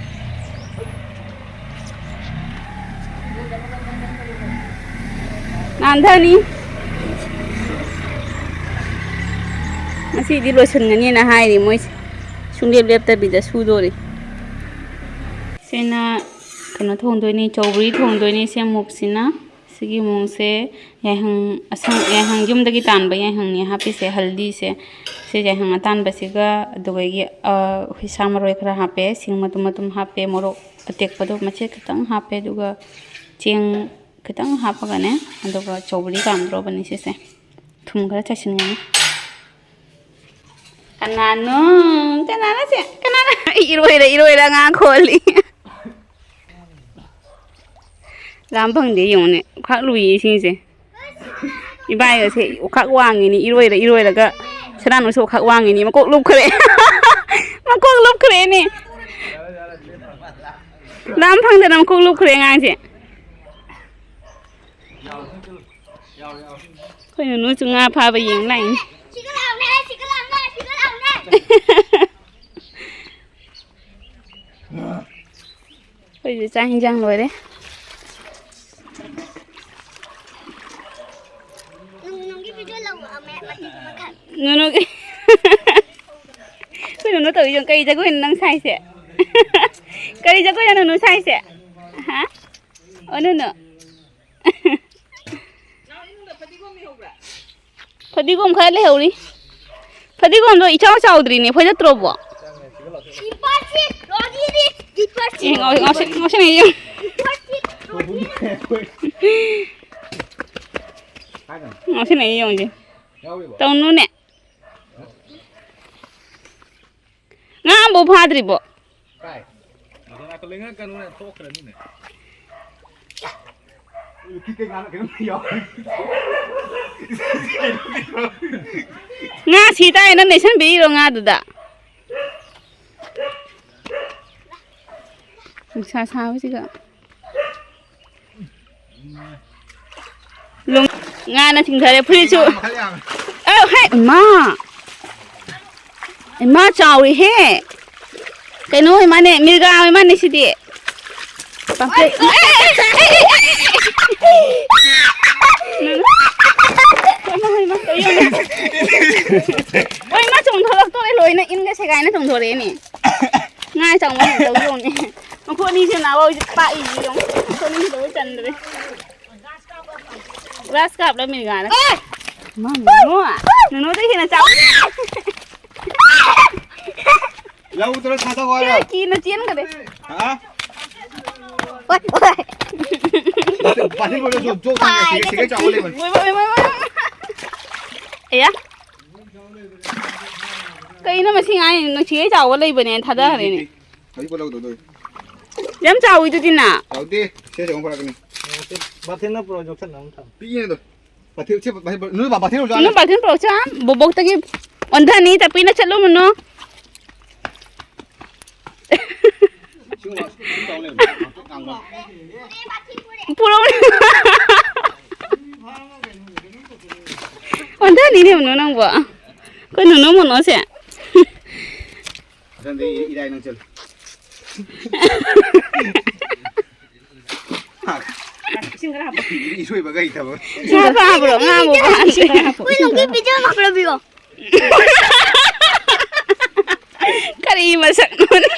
ꯅꯥꯟꯊꯅꯤ꯫ ꯉꯁꯤꯗꯤ ꯂꯣꯏꯁꯤꯟꯒꯅꯤꯅ ꯍꯥꯏꯔꯤ ꯃꯣꯏꯁꯦ꯫ ꯁꯨꯡꯂꯦꯞ ꯂꯦꯞꯇꯕꯤꯗ ꯁꯨꯗꯣꯔꯤ꯫ ꯁꯤꯅ ꯀꯩꯅꯣ ꯊꯣꯡꯗꯣꯏꯅꯤ, ꯆꯧꯒ꯭ꯔꯤ ꯊꯣꯡꯗꯣꯏꯅꯤ꯫ ꯁꯤ ꯑꯃꯨꯛꯁꯤꯅ, ꯁꯤꯒꯤ ꯃꯑꯣꯡꯁꯦ ꯌꯥꯏꯍꯪ ꯑꯁꯪ-, ꯌꯥꯏꯍꯪ ꯌꯨꯝꯗꯒꯤ ꯇꯥꯟꯕ ꯌꯥꯏꯍꯪꯅꯤ ꯍꯥꯞꯄꯤꯁꯦ, ꯍꯜꯗꯤꯁꯦ꯫ ꯁꯤ ꯌꯥꯏꯍꯪ ꯑꯇꯥꯟꯕꯁꯤꯒ, ꯑꯗꯨꯗꯒꯤ, ꯑ, ꯍꯨꯏꯁꯥ ꯃꯔꯣꯏ ꯈꯔ ꯍꯥꯞꯄꯦ, ꯁꯤꯡ ꯃꯇꯨꯝ ꯃꯇꯨꯝ ꯍꯥꯞꯄꯦ, ꯃꯣꯔꯣꯛ ꯑꯇꯦꯛꯄꯗꯣ ꯃꯆꯦꯠ ꯈꯤꯇꯪ ꯍꯥꯞꯄꯦ, ꯑꯗꯨꯒ ꯆꯦꯡ ꯈꯤꯇꯪ ꯍꯥꯞꯄꯒꯅꯦ, ꯑꯗꯨꯒ ꯆꯧꯒ꯭ꯔꯤ ꯀꯥꯝꯗ꯭ꯔꯣꯕꯅꯤ ꯁꯤꯁꯦ꯫ ꯊꯨꯝ ꯈꯔ ꯆꯥꯏꯁꯤꯟꯒꯅꯤ꯫ ꯀꯅꯥꯅꯣ? ꯀꯅꯥꯅꯣ ꯁꯦ? ꯀꯅꯥꯅꯣ? ꯑꯩ ꯏꯔꯣꯏꯔ, ꯏꯔꯣꯏꯔ ꯑꯉꯥꯡ ꯈꯣꯜꯂꯤ꯫ ꯂꯥꯝ ꯐꯪꯗꯦ ꯌꯦꯡꯉꯨꯅꯦ꯫ ꯈꯥꯛ ꯂꯨꯏꯌꯦ ꯏꯁꯤꯡꯁꯦ꯫ ꯏꯕꯥꯏꯒꯁꯦ ꯑꯣꯈꯥꯛ ꯋꯥꯡꯉꯤꯅꯤ, ꯏꯔꯣꯏꯔ ꯏꯔꯣꯏꯔꯒ ꯁꯅꯥꯅꯨꯁꯨ ꯑꯣꯈꯥꯛ ꯋꯥꯡꯉꯤꯅꯤ, ꯃꯀꯣꯛ ꯂꯨꯞꯈ꯭ꯔꯦ꯫ ꯃꯀꯣꯛ ꯂꯨꯞꯈ꯭ꯔꯦꯅꯦ꯫ ꯂꯥꯝ ꯐꯪꯗꯅ ꯃꯀꯣꯛ ꯂꯨꯞꯈ꯭ꯔꯦ ꯑꯉꯥꯡꯁꯦ꯫ ꯑꯩꯈꯣꯏ ꯅꯨꯅꯨꯁꯨ ꯉꯥ ꯐꯥꯕ ꯌꯦꯡ ꯂꯥꯛꯏꯅꯤ꯫ ꯑꯩꯈꯣꯏꯁꯨ ꯆꯥꯛ ꯍꯤꯟꯖꯥꯡ ꯂꯣꯏꯔꯦ꯫ ꯅꯨꯡꯒꯤ ꯚꯤꯗꯤꯑꯣ ꯂꯧꯕ ꯑꯃ ꯃꯇꯦꯛ ꯑꯃꯈꯛ꯫ ꯅꯨꯅꯨꯒꯤ꯫ ꯑꯩꯈꯣꯏ ꯅꯨꯅꯨ ꯇꯧꯔꯤꯁꯦ ꯀꯔꯤ ꯖꯒꯣꯏꯅꯣ ꯅꯪ ꯁꯥꯏꯁꯦ? ꯀꯔꯤ ꯖꯒꯣꯏꯅꯣ ꯅꯨꯅꯨ ꯁꯥꯏꯁꯦ? ꯍꯥ? ꯑꯣ, ꯅꯨꯅꯨ꯫ ꯐꯗꯤꯒꯣꯝ ꯈꯔ ꯂꯩꯍꯧꯔꯤ꯫ ꯐꯗꯤꯒꯣꯝꯗꯣ ꯏꯆꯥꯎ ꯆꯥꯎꯗ꯭ꯔꯤꯅꯦ, ꯐꯣꯏꯗꯠꯇ꯭ꯔꯣꯕꯣ? ꯗꯤꯄꯥꯔꯠꯁꯤ ꯂꯣꯏꯔꯦ, ꯗꯤꯄꯥꯔꯠꯁꯤ꯫ ꯑꯦ, ꯉꯥꯎ-, ꯉꯥꯎꯁꯤ-, ꯉꯥꯎꯁꯤꯟꯅꯩ ꯌꯦꯡꯉꯨ꯫ ꯗꯤꯄꯥꯔꯠꯁꯤ ꯂꯣꯏꯔꯦ꯫ ꯉꯥꯎꯁꯤꯟꯅꯩ ꯌꯦꯡꯉꯨꯁꯦ꯫ ꯇꯧꯅꯨꯅꯦ꯫ ꯉꯥ ꯑꯃꯐꯥꯎ ꯐꯥꯗ꯭ꯔꯤꯕꯣ? ꯀꯥꯏ? ꯉꯥꯏꯈꯣ, ꯉꯥꯏꯈꯣ, ꯂꯩꯉꯥꯛ ꯀꯩꯅꯣꯅꯦ, ꯊꯣꯛꯈ꯭ꯔꯅꯤꯅꯦ꯫ ꯉꯥ ꯁꯤ ꯇꯥꯏ, ꯅꯪ ꯅꯦꯠꯁꯟꯕꯤꯔꯤꯔꯣ ꯉꯥꯗꯨꯗ? ꯅꯨꯡꯁꯥ ꯁꯥꯕꯁꯤꯒ꯫ ꯂꯣꯡ-, ꯉꯥꯅ ꯊꯤꯡꯊꯔꯦ ꯐꯨꯔꯤꯠꯁꯨ꯫ ꯑꯧ, ꯍꯦ, ꯏꯃꯥ! ꯏꯃꯥ, ꯆꯥꯎꯔꯦꯍꯦ! ꯀꯩꯅꯣ ꯑꯣꯏ ꯃꯥꯅꯦ, ꯃꯤꯔꯒꯥ ꯑꯣꯏ ꯃꯥꯅꯦ ꯁꯤꯗꯤ꯫ ꯄꯥꯝꯐ꯭ꯂꯦꯠ꯫ ꯍꯣꯏ, ꯃꯥ ꯆꯣꯡꯊꯣꯔꯛꯇꯣꯔꯦ, ꯂꯣꯏꯅ ꯏꯟꯒ ꯁꯦꯒꯥꯏꯅ ꯆꯣꯡꯊꯣꯔꯛꯑꯦꯅꯦ꯫ ꯉꯥ ꯆꯥꯎꯃꯟ ꯇꯧ ꯌꯦꯡꯉꯨꯅꯦ꯫ ꯃꯈꯣꯏ ꯑꯅꯤꯁꯦ ꯅꯥꯕ ꯍꯧꯖꯤꯛ ꯄꯥꯛꯏꯁꯤ ꯌꯦꯡꯉꯨ꯫ ꯃꯈꯣꯏ ꯑꯅꯤꯁꯦ ꯂꯣꯏ ꯆꯟꯗ꯭ꯔꯦ꯫ ꯒ꯭ꯔꯥꯁ ꯀꯥꯞꯂ ꯃꯤꯔꯒꯥꯅ꯫ ꯃꯥ ꯅꯨꯅꯨ꯫ ꯅꯨꯅꯨꯗꯩ ꯍꯦꯟꯅ ꯆꯥꯎ꯫ ꯂꯧꯗ꯭ꯔꯣ ꯊꯥꯗꯧ ꯍꯥꯏꯔꯣ? ꯀꯤꯅ ꯆꯦꯟꯈ꯭ꯔꯦ꯫ ꯍꯥ? ꯍꯣꯏ, ꯍꯣꯏ꯫ ꯕꯥꯇꯤꯟ ꯕꯣꯜꯗ ꯖꯣꯛ ꯖꯣꯛ ꯊꯥꯡꯒꯦ꯫ ꯁꯤꯒꯩ ꯁꯤꯒꯩ ꯆꯥꯎꯕ ꯂꯩꯕꯅꯤ꯫ ꯃꯣꯏ, ꯃꯣꯏ, ꯃꯣꯏ, ꯃꯣꯏ꯫ ꯑꯌꯥ꯫ ꯀꯩꯅꯣ ꯃꯁꯤ ꯉꯥꯏ ꯅꯨꯡꯁꯤꯒꯩ ꯆꯥꯎꯕ ꯂꯩꯕꯅꯦ ꯊꯥꯗꯈ꯭ꯔꯦꯅꯦ꯫ ꯍꯧꯖꯤꯛ ꯄꯣꯠ ꯂꯧꯗꯧꯗꯣꯏ꯫ ꯌꯥꯝ ꯆꯥꯎꯋꯤꯗꯨꯗꯤ ꯅ꯫ ꯆꯥꯎꯗꯦ꯫ ꯁꯦ ꯁꯦ ꯑꯃꯨꯛ ꯐꯔꯛꯀꯅꯤ꯫ ꯕꯥꯊꯤꯟꯅ ꯄꯨꯔꯛꯑꯣ ꯌꯣꯛꯁꯟꯅꯕ ꯊꯝꯃꯣ꯫ ꯄꯤꯛꯏꯉꯩꯗꯣ꯫ ꯕꯥꯇꯤꯟ ꯁꯦ ꯕꯥꯇꯤꯟ ꯅꯣꯏ ꯕꯥ ꯕꯥꯇꯤꯟ ꯎꯖꯥ꯫ ꯅꯪ ꯕꯥꯇꯤꯟ ꯄꯨꯔꯛꯁꯦ꯫ ꯕꯣꯕꯣꯛꯇꯒꯤ ꯑꯣꯟꯊꯅꯤ ꯇꯞꯄꯤꯅ ꯆꯠꯂꯨ ꯃꯅꯣ꯫ ꯄꯨꯔꯛꯎ꯫ ꯑꯣꯟꯊꯅꯤꯅꯦ ꯃꯅꯣ ꯅꯪꯕꯣ꯫ ꯑꯩꯈꯣꯏ ꯅꯨꯅꯨ ꯃꯅꯣꯁꯦ꯫ ꯃꯊꯪꯗꯤ ꯏꯔꯥꯏ ꯅꯪ ꯆꯠꯂꯨ꯫ ꯏꯁꯤꯡ ꯈꯔ ꯍꯥꯞꯄꯣ꯫ ꯏꯔꯣꯏꯕꯒ ꯍꯩꯇꯕ꯫ ꯉꯥ ꯐꯥꯕ꯭ꯔꯣ? ꯉꯥ ꯑꯃꯨꯛ ꯐꯥ-, ꯍꯣꯏ, ꯅꯨꯡꯇꯤ ꯄꯤꯖꯧ ꯂꯥꯛꯄ꯭ꯔꯕꯤꯌꯣ? ꯀꯔꯤ ꯃꯁꯛꯅꯣꯅꯦ?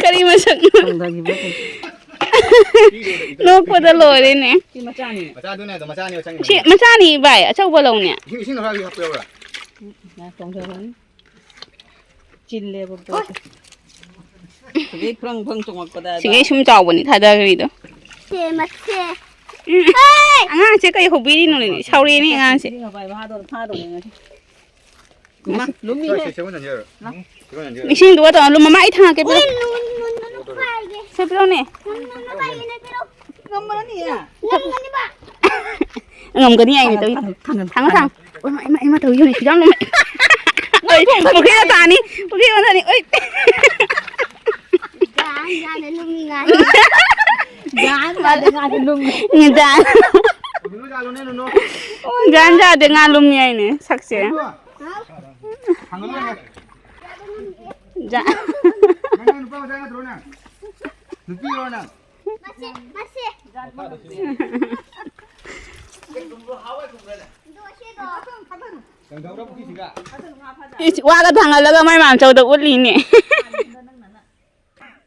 ꯀꯔꯤ ꯃꯁꯛꯅꯣ? ꯊꯥꯡꯗꯈꯤꯕ꯭ꯔꯥ ꯀꯩꯅꯣ? ꯅꯣꯛꯄꯗ ꯂꯣꯏꯔꯦꯅꯦ꯫ ꯁꯤ ꯃꯆꯥꯅꯤꯅꯦ꯫ ꯃꯆꯥꯗꯨꯅꯦ ꯑꯗꯣ ꯃꯆꯥꯅꯦ ꯃꯆꯥꯅꯦ꯫ ꯁꯤ ꯃꯆꯥꯅꯤ ꯚꯥꯏ, ꯑꯆꯧꯕ ꯂꯧꯅꯦ꯫ ꯏꯁꯤꯡ ꯏꯁꯤꯡ ꯍꯥꯏꯕ ꯍꯥꯞꯄ ꯌꯥꯎꯕ꯭ꯔꯥ? ꯉꯥ ꯆꯣꯡꯊꯔꯅꯤ꯫ ꯆꯤꯜꯂꯦꯕ ꯄꯣꯠꯁꯦ꯫ ꯁꯤꯗꯩ ꯐ꯭ꯔꯪ ꯐ꯭ꯔꯪ ꯆꯣꯡꯉꯛꯄꯗ ꯁꯤꯒꯩ ꯁꯨꯝ ꯆꯥꯎꯕꯅꯤ ꯊꯥꯗꯈ꯭ꯔꯤꯗꯣ꯫ ꯁꯦ, ꯃꯁꯦ꯫ ꯎꯝ꯫ ꯑꯉꯥꯡꯁꯦ ꯀꯩ ꯍꯧꯕꯤꯔꯤꯅꯣꯅꯦ? ꯁꯥꯎꯔꯦꯅꯦ ꯑꯉꯥꯡꯁꯦ꯫ ꯏꯁꯤꯡ ꯍꯥꯞꯄ ꯍꯥꯏꯕ ꯍꯥꯗꯣ ꯐꯥꯗꯧꯅꯦ ꯉꯁꯤ꯫ ꯏꯃꯥ, ꯂꯨꯝꯃꯤꯍꯦ꯫ ꯁꯦ, ꯁꯦ, ꯁꯦ, ꯁꯦ, ꯁꯦ, ꯁꯦ, ꯁꯦ, ꯁꯦ, ꯏꯁꯤꯡꯗꯨꯒ ꯇꯧꯔ ꯂꯨꯝꯃ, ꯃꯥ ꯑꯩ ꯊꯥꯡꯉꯛꯀꯦ, ꯄꯤꯔꯛꯑꯣ꯫ ꯎꯝ, ꯅꯨꯡ, ꯅꯨꯡ, ꯅꯨꯡ, ꯅꯨꯡ ꯄꯥꯏꯒꯦ꯫ ꯁꯦ, ꯄꯤꯔꯛꯑꯣꯅꯦ꯫ ꯅꯪ, ꯅꯪ, ꯅꯪ ꯄꯥꯏꯒꯦ, ꯅꯪ ꯄꯤꯔꯛꯑꯣ꯫ ꯉꯝꯃꯔꯅꯤꯌꯦ꯫ ꯉꯝꯃꯅꯤꯕ꯫ ꯉꯝꯒꯅꯤ ꯍꯥꯏꯅꯦ, ꯇꯧꯔꯤ꯫ ꯊꯥꯡꯒꯜ, ꯊꯥꯡꯒꯜ, ꯊꯥꯡꯒꯜ, ꯊꯥꯡꯒꯜ꯫ ꯊꯥꯡꯒꯜ꯫ ꯑꯣ, ꯏꯃꯥ, ꯏꯃꯥ, ꯏꯃꯥ, ꯇꯧꯔꯤ, ꯌꯦꯡꯉꯨꯅꯦ, ꯁꯨꯌꯥꯝ ꯂꯨꯝꯃꯦ꯫ ꯄꯨꯈ꯭ꯔꯤ ꯃꯇꯥꯅꯤ, ꯄꯨꯈ꯭ꯔꯤ ꯃꯇꯥꯅꯤ꯫ ꯑꯣꯏ꯫ ꯒ꯭ꯌꯥꯟ ꯇꯥꯗꯦ, ꯂꯨꯝꯃꯤ ꯉꯥꯏ꯫ ꯒ꯭ꯌꯥꯟ ꯇꯥꯗꯦ, ꯉꯥꯏ, ꯂꯨꯝꯃꯤ꯫ ꯒ꯭ꯌꯥꯟ꯫ ꯅꯨꯅꯨ ꯆꯥꯂꯨꯅꯦ, ꯅꯨꯅꯨ꯫ ꯒ꯭ꯌꯥꯟ ꯇꯥꯗꯦ, ꯉꯥ ꯂꯨꯝꯃꯤ ꯍꯥꯏꯅꯦ, ꯁꯛꯁꯦ꯫ ꯅꯨꯅꯨ꯫ ꯊꯥꯡꯒꯜꯂꯣ, ꯅꯪ꯫ ꯖꯥ-꯫ ꯅꯪ ꯅꯨꯄꯥ ꯃꯆꯥ ꯅꯠꯇ꯭ꯔꯣ ꯅꯪ? ꯅꯨꯄꯤꯔꯣ ꯅꯪ? ꯃꯁꯤ, ꯃꯁꯤ꯫ ꯀꯪꯗꯧꯔ ꯄꯨꯈ꯭ꯔꯤꯁꯤꯒ? ꯏꯁ, ꯋꯥꯒ ꯊꯥꯡꯒꯠꯂꯒ ꯃꯥꯏ ꯃꯥꯝꯆꯧꯗ ꯎꯠꯂꯤꯅꯦ꯫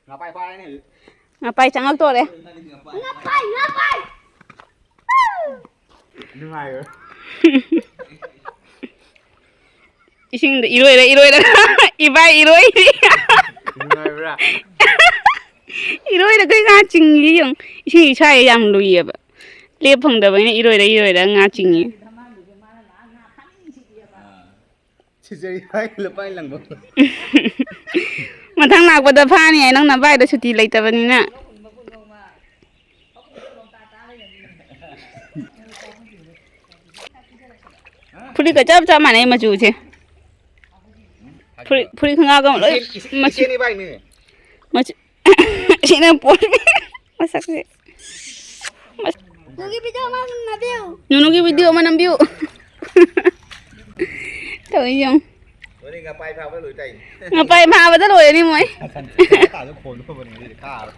ꯉꯥꯄꯥꯏ ꯐꯥꯔꯅꯤ ꯍꯧꯖꯤꯛ꯫ ꯉꯥꯄꯥꯏ ꯆꯪꯉꯛꯇꯣꯔꯦ꯫ ꯉꯥꯄꯥꯏ, ꯉꯥꯄꯥꯏ꯫ ꯅꯨꯡꯉꯥꯏꯕ꯭ꯔꯥ? ꯏꯁꯤꯡꯗ ꯏꯔꯣꯏꯔ ꯏꯔꯣꯏꯔ ꯏꯕꯥꯏ ꯏꯔꯣꯏꯔꯤ꯫ ꯅꯨꯡꯉꯥꯏꯕ꯭ꯔꯥ? ꯏꯔꯣꯏꯔꯒ ꯉꯥ ꯆꯤꯡꯉꯤ ꯌꯦꯡꯉꯨ꯫ ꯏꯁꯤꯡ ꯏꯁꯥ ꯌꯥꯝ ꯂꯨꯏꯌꯦꯕ꯫ ꯂꯦꯞ ꯐꯪꯗꯕꯅꯤꯅ ꯏꯔꯣꯏꯔ ꯏꯔꯣꯏꯔ ꯉꯥ ꯆꯤꯡꯉꯤ꯫ ꯁꯤꯖꯔꯤ ꯍꯥꯏ ꯂꯨꯄꯥ ꯂꯪꯕ꯫ ꯃꯊꯪ ꯂꯥꯛꯄꯗ ꯐꯥꯅꯤ ꯍꯥꯏ, ꯅꯪ ꯅꯕꯥꯏꯗꯣ ꯁꯨꯇꯤ ꯂꯩꯇꯕꯅꯤꯅ꯫ ꯐꯨꯔꯤꯠꯀ ꯆꯞ ꯆꯞ ꯃꯥꯟꯅꯩ ꯃꯆꯨꯁꯦ꯫ ꯐꯨꯔꯤꯠ, ꯐꯨꯔꯤꯠ ꯈꯣꯡꯒ꯭ꯔꯥꯎꯒ ꯂꯣꯏ ꯏꯆꯦ-, ꯃꯆꯨ-, ꯏꯆꯦꯅꯤ ꯚꯥꯏꯅꯤ꯫ ꯃꯆꯨ-, ꯁꯤꯅ ꯄꯣꯠ ꯃꯁꯛꯁꯦ꯫ ꯅꯪꯒꯤ video ꯑꯃ ꯅꯝꯕꯤꯌꯨ꯫ ꯅꯨꯅꯨꯒꯤ video ꯑꯃ ꯅꯝꯕꯤꯌꯨ꯫ ꯇꯧꯔꯤ ꯌꯦꯡꯉꯨ꯫ ꯂꯣꯏꯔꯦ, ꯉꯥꯄꯥꯏ ꯐꯥꯕ ꯂꯣꯏ ꯇꯥꯏꯅꯦ꯫ ꯉꯥꯄꯥꯏ ꯐꯥꯕꯗ ꯂꯣꯏꯔꯅꯤ ꯃꯣꯏ꯫ ꯁꯟ ꯇꯥꯗ ꯈꯣꯟꯗꯣꯛꯑꯕꯅꯦ ꯑꯗꯨꯗꯤ ꯀꯥꯔꯣ꯫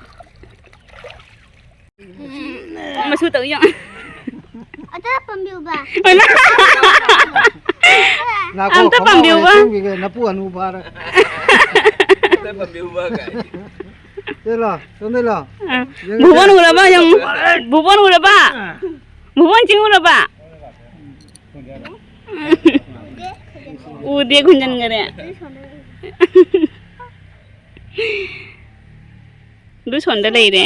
ꯃꯁꯨ ꯇꯧ ꯌꯦꯡꯉꯨ꯫ ꯑꯇ ꯄꯥꯝꯕꯤꯌꯨꯕ꯫ ꯍꯣꯏ, ꯃꯥ-꯫ ꯉꯥꯏꯈꯣ, ꯑꯝꯇ ꯈꯣꯡꯒ꯭ꯔꯥꯎ ꯄꯥꯝꯕꯤꯌꯨꯕ꯫ ꯁꯦꯝꯈꯤꯒꯦ, ꯅꯄꯨ ꯑꯅꯨ ꯐꯥꯔꯦ꯫ ꯑꯝꯇ ꯄꯥꯝꯕꯤꯌꯨꯕ ꯀꯥꯏ꯫ ꯁꯦ ꯂꯥꯎ, ꯁꯣꯝꯗ ꯂꯥꯎ꯫ ꯑ, ꯌꯦꯡꯉꯨꯁꯦ꯫ ꯚꯨꯕꯣꯟ ꯎꯔꯕ ꯌꯦꯡꯉꯨ꯫ ꯚꯨꯕꯣꯟ ꯎꯔꯕ? ꯚꯨꯕꯣꯟ ꯆꯤꯡ ꯎꯔꯕ? ꯎꯗꯦ, ꯈꯨꯟꯖꯟꯒꯔꯦ꯫ ꯑꯗꯨ ꯁꯣꯟꯗ ꯂꯩꯔꯦ꯫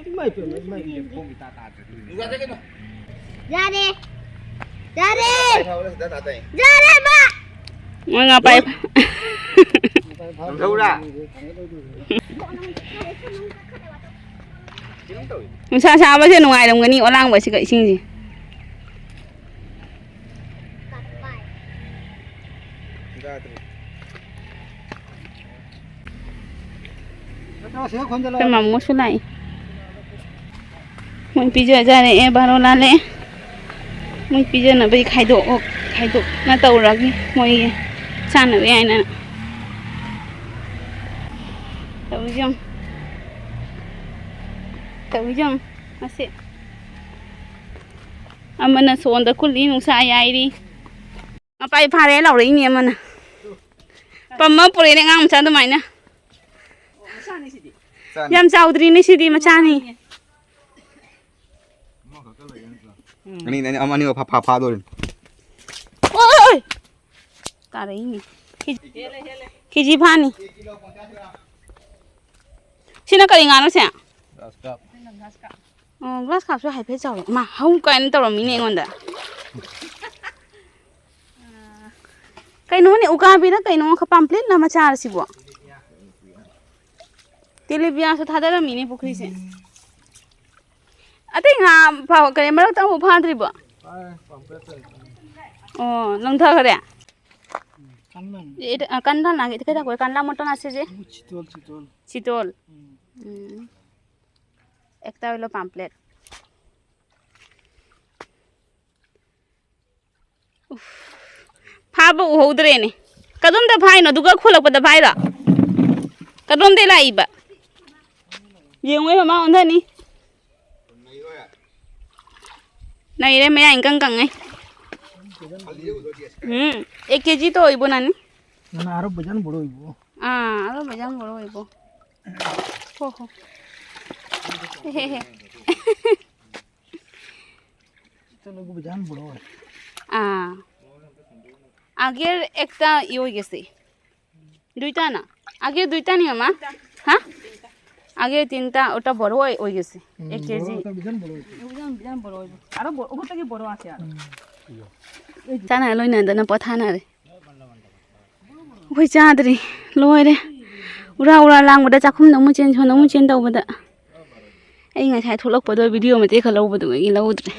ꯏꯃꯥꯏ ꯄꯦꯝꯃ, ꯏꯃꯥꯏ ꯄꯦꯝꯃ꯫ ꯌꯥꯔꯦ꯫ ꯌꯥꯔꯦ꯫ ꯌꯥꯔꯦ, ꯕꯥ꯫ ꯃꯣꯏ ꯉꯥ ꯄꯥꯏ꯫ ꯅꯝꯊꯧꯔꯥ? ꯅꯨꯡꯁꯥ ꯁꯥꯕꯁꯦ ꯅꯨꯡꯉꯥꯏꯔꯝꯒꯅꯤ, ꯑꯣꯂꯥꯡꯕꯁꯤꯒ ꯏꯁꯤꯡꯁꯦ꯫ ꯑꯩꯈꯣꯏ ꯃꯥꯃꯣꯁꯨ ꯂꯥꯛꯏ꯫ ꯃꯣꯏ ꯄꯤꯖꯖꯔꯛꯑꯦ, ꯕꯥꯔꯣ ꯂꯥꯜꯂꯦ꯫ ꯃꯣꯏ ꯄꯤꯖꯅꯕꯒꯤ ꯈꯥꯏꯗꯣꯛꯑꯣ, ꯈꯥꯏꯗꯣꯛꯅ ꯇꯧꯔꯒꯦ ꯃꯣꯏꯒꯤ ꯆꯥꯅꯕ ꯌꯥꯏꯅꯅ꯫ ꯇꯧꯔꯤꯁꯦ ꯌꯦꯡꯉꯨ꯫ ꯇꯧꯔꯤꯁꯦ ꯌꯦꯡꯉꯨ꯫ ꯃꯁꯤ ꯑꯃꯅ ꯁꯣꯟꯗ ꯀꯨꯜꯂꯤ, ꯅꯨꯡꯁꯥ ꯌꯥꯏꯔꯤ꯫ ꯃꯄꯥꯏ ꯐꯥꯔꯦ ꯂꯥꯎꯔꯛꯏꯅꯦ ꯑꯃꯅ꯫ ꯄꯝꯃ ꯄꯨꯔꯛꯏꯅꯦ ꯑꯉꯥꯡ ꯃꯆꯥ ꯑꯗꯨꯃꯥꯏꯅ꯫ ꯆꯥꯅꯤ꯫ ꯌꯥꯝ ꯆꯥꯎꯗ꯭ꯔꯤꯅꯦ ꯁꯤꯗꯤ, ꯃꯆꯥꯅꯤ꯫ ꯑꯅꯤ, ꯑꯅꯤ, ꯑꯃ, ꯑꯅꯤ ꯐꯥ-, ꯐꯥ-, ꯐꯥꯗꯣꯔꯤꯅꯤ꯫ ꯑꯣꯏ! ꯇꯥꯔꯛꯏꯅꯦ꯫ ꯀꯦꯖꯤ ꯐꯥꯅꯤ꯫ ꯁꯤꯅ ꯀꯔꯤ ꯉꯥꯅꯣ ꯁꯦ? ꯒ꯭ꯔꯥꯁ ꯀꯥꯞ꯫ ꯑꯣ, ꯒ꯭ꯔꯥꯁ ꯀꯥꯞꯁꯨ ꯍꯥꯏꯐꯦꯠ ꯆꯥꯎꯋꯦ꯫ ꯃꯥ, ꯍꯧ ꯀꯥꯏꯅ ꯇꯧꯔꯝꯃꯤꯅꯦ ꯑꯩꯉꯣꯟꯗ꯫ ꯀꯩꯅꯣꯅꯦ, ꯎꯀꯥꯕꯤꯔ ꯀꯩꯅꯣ, ꯄꯥꯝꯄ꯭ꯂꯦꯠꯂ ꯃꯆꯥꯔ ꯁꯤꯕꯣ? ꯇꯦꯂꯦꯕꯤꯌꯥꯁꯨ ꯊꯥꯗꯔꯝꯃꯤꯅꯦ ꯄꯨꯈ꯭ꯔꯤꯁꯦ꯫ ꯑꯇꯩ ꯉꯥ ꯐꯥ-, ꯀꯩ, ꯃꯔꯛꯇ ꯑꯃꯐꯥꯎ ꯐꯥꯗ꯭ꯔꯤꯕꯣ? ꯐꯥꯔꯦ, ꯄꯥꯝꯄ꯭ꯂꯦꯠꯇ꯫ ꯑꯣ, ꯂꯪꯊꯈꯔꯦ? ꯎꯝ, ꯀꯟꯃꯟ꯫ এটা, আ, কান্দা না, এটা কেটা করে? কান্দা মতন আছে যে? ও, চিতল, চিতল। চিতল। হুম। হুম। একটা হলো পাম্পলেট। ꯎꯐ, ꯐꯥꯕ ꯎꯍꯧꯗ꯭ꯔꯦꯅꯦ꯫ ꯀꯗꯣꯝꯗ ꯐꯥꯏꯅꯣ? ꯑꯗꯨꯒ ꯈꯣꯂꯛꯄꯗ ꯐꯥꯏꯔꯣ? ꯀꯗꯣꯝꯗꯩ ꯂꯥꯛꯏꯕ? ꯌꯦꯡꯉꯨꯍꯦ, ꯃꯃꯥ ꯑꯣꯟꯊꯅꯤ꯫ ꯅꯩꯔꯦ, ꯃꯌꯥ ꯏꯪꯀꯪ ꯀꯪꯉꯦ꯫ ꯎꯝ, एक केजी তো অইব নানি? না, না, আরো বেজান বড় অইব। আ, আরো বেজান বড় অইব। হো, হো। হে, হে, হে। চিতল অইব, বেজান বড় অয়। আ, আগের একটা ই অই গেছে। দুইটা না? আগে দুইটা নি মামা? হ্যাঁ? আগে তিনটা, ওটা বড় অই, অই গেছে। হুম, এক কেজি। বড়, ওটা বিশাল বড় অইছে। ওজন বিশাল বড় অইব। আরো বড়, ওগুলো থেকে বড় আছে আরো। হুম। এই যে চানা লই না, দানা পথা না রে। ꯑꯩꯈꯣꯏ ꯆꯥꯗ꯭ꯔꯤ꯫ ꯂꯣꯏꯔꯦ꯫ ꯎꯔꯥ ꯎꯔꯥ ꯂꯥꯡꯕꯗ ꯆꯥꯛꯈꯨꯝꯗ ꯑꯃꯨꯛ ꯆꯦꯟ, ꯁꯣꯝꯗ ꯑꯃꯨꯛ ꯆꯦꯟ ꯇꯧꯕꯗ꯫ ꯑꯩ ꯉꯁꯥꯏ ꯊꯣꯛꯂꯛꯄꯗꯣ ꯚꯤꯗꯤꯑꯣ ꯃꯇꯦꯛ ꯈꯔ ꯂꯧꯕꯗꯨꯒꯤ ꯂꯧꯗ꯭ꯔꯦ꯫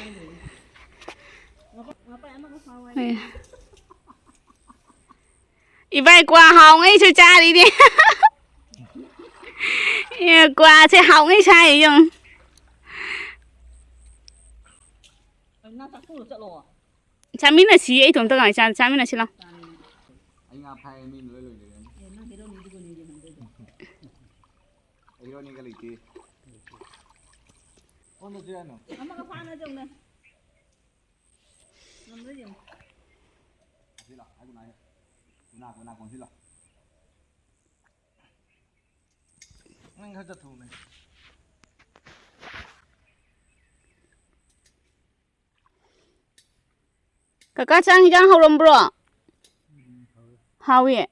ꯑꯦ꯫ ꯏꯕꯥꯏ ꯀ꯭ꯋꯥ ꯍꯥꯎꯉꯩꯁꯨ ꯆꯥꯔꯤꯅꯦ꯫ ꯑꯦ, ꯀ꯭ꯋꯥꯁꯦ ꯍꯥꯎꯉꯩ ꯁꯥꯏ ꯌꯦꯡꯉꯨ꯫ ꯆꯥꯃꯤꯟꯅꯁꯤ, ꯑꯩ ꯏꯇꯣꯝꯇ ꯀꯃꯥꯏ ꯆꯥ-, ꯆꯥꯃꯤꯟꯅꯁꯤ ꯂꯥꯎ꯫ ꯑꯩ ꯉꯥ ꯐꯥꯏ, ꯃꯤ ꯂꯣꯏ ꯂꯣꯏꯅꯔꯦ꯫ ꯑꯦ, ꯅꯪ ꯍꯦꯔꯣꯅꯤꯗꯨꯕꯨꯅꯦ ꯌꯦꯡꯍꯟꯗꯣꯏꯗꯣ꯫ ꯍꯦꯔꯣꯅꯤꯒ ꯂꯩꯇꯦ꯫ ꯑꯣꯟꯗꯁꯨ ꯌꯥꯅꯣ? ꯑꯃꯒ ꯐꯥꯅꯗꯧꯅꯦ꯫ ꯉꯝꯕ꯭ꯔꯥ ꯌꯦꯡꯉꯨ꯫ ꯁꯤ ꯂꯥꯎ, ꯍꯥꯏꯒꯨꯝꯅ ꯍꯥꯏꯌꯨ꯫ ꯎꯅꯥ, ꯎꯅꯥ ꯀꯣꯟꯁꯤ ꯂꯥꯎ꯫ ꯅꯪ ꯈꯔ ꯆꯠꯊꯣꯛꯎꯅꯦ꯫ ꯀꯀꯥ, ꯆꯥꯛ ꯍꯤꯟꯖꯥꯡ ꯍꯧꯔꯝꯕ꯭ꯔꯣ? ꯍꯥꯎꯏ꯫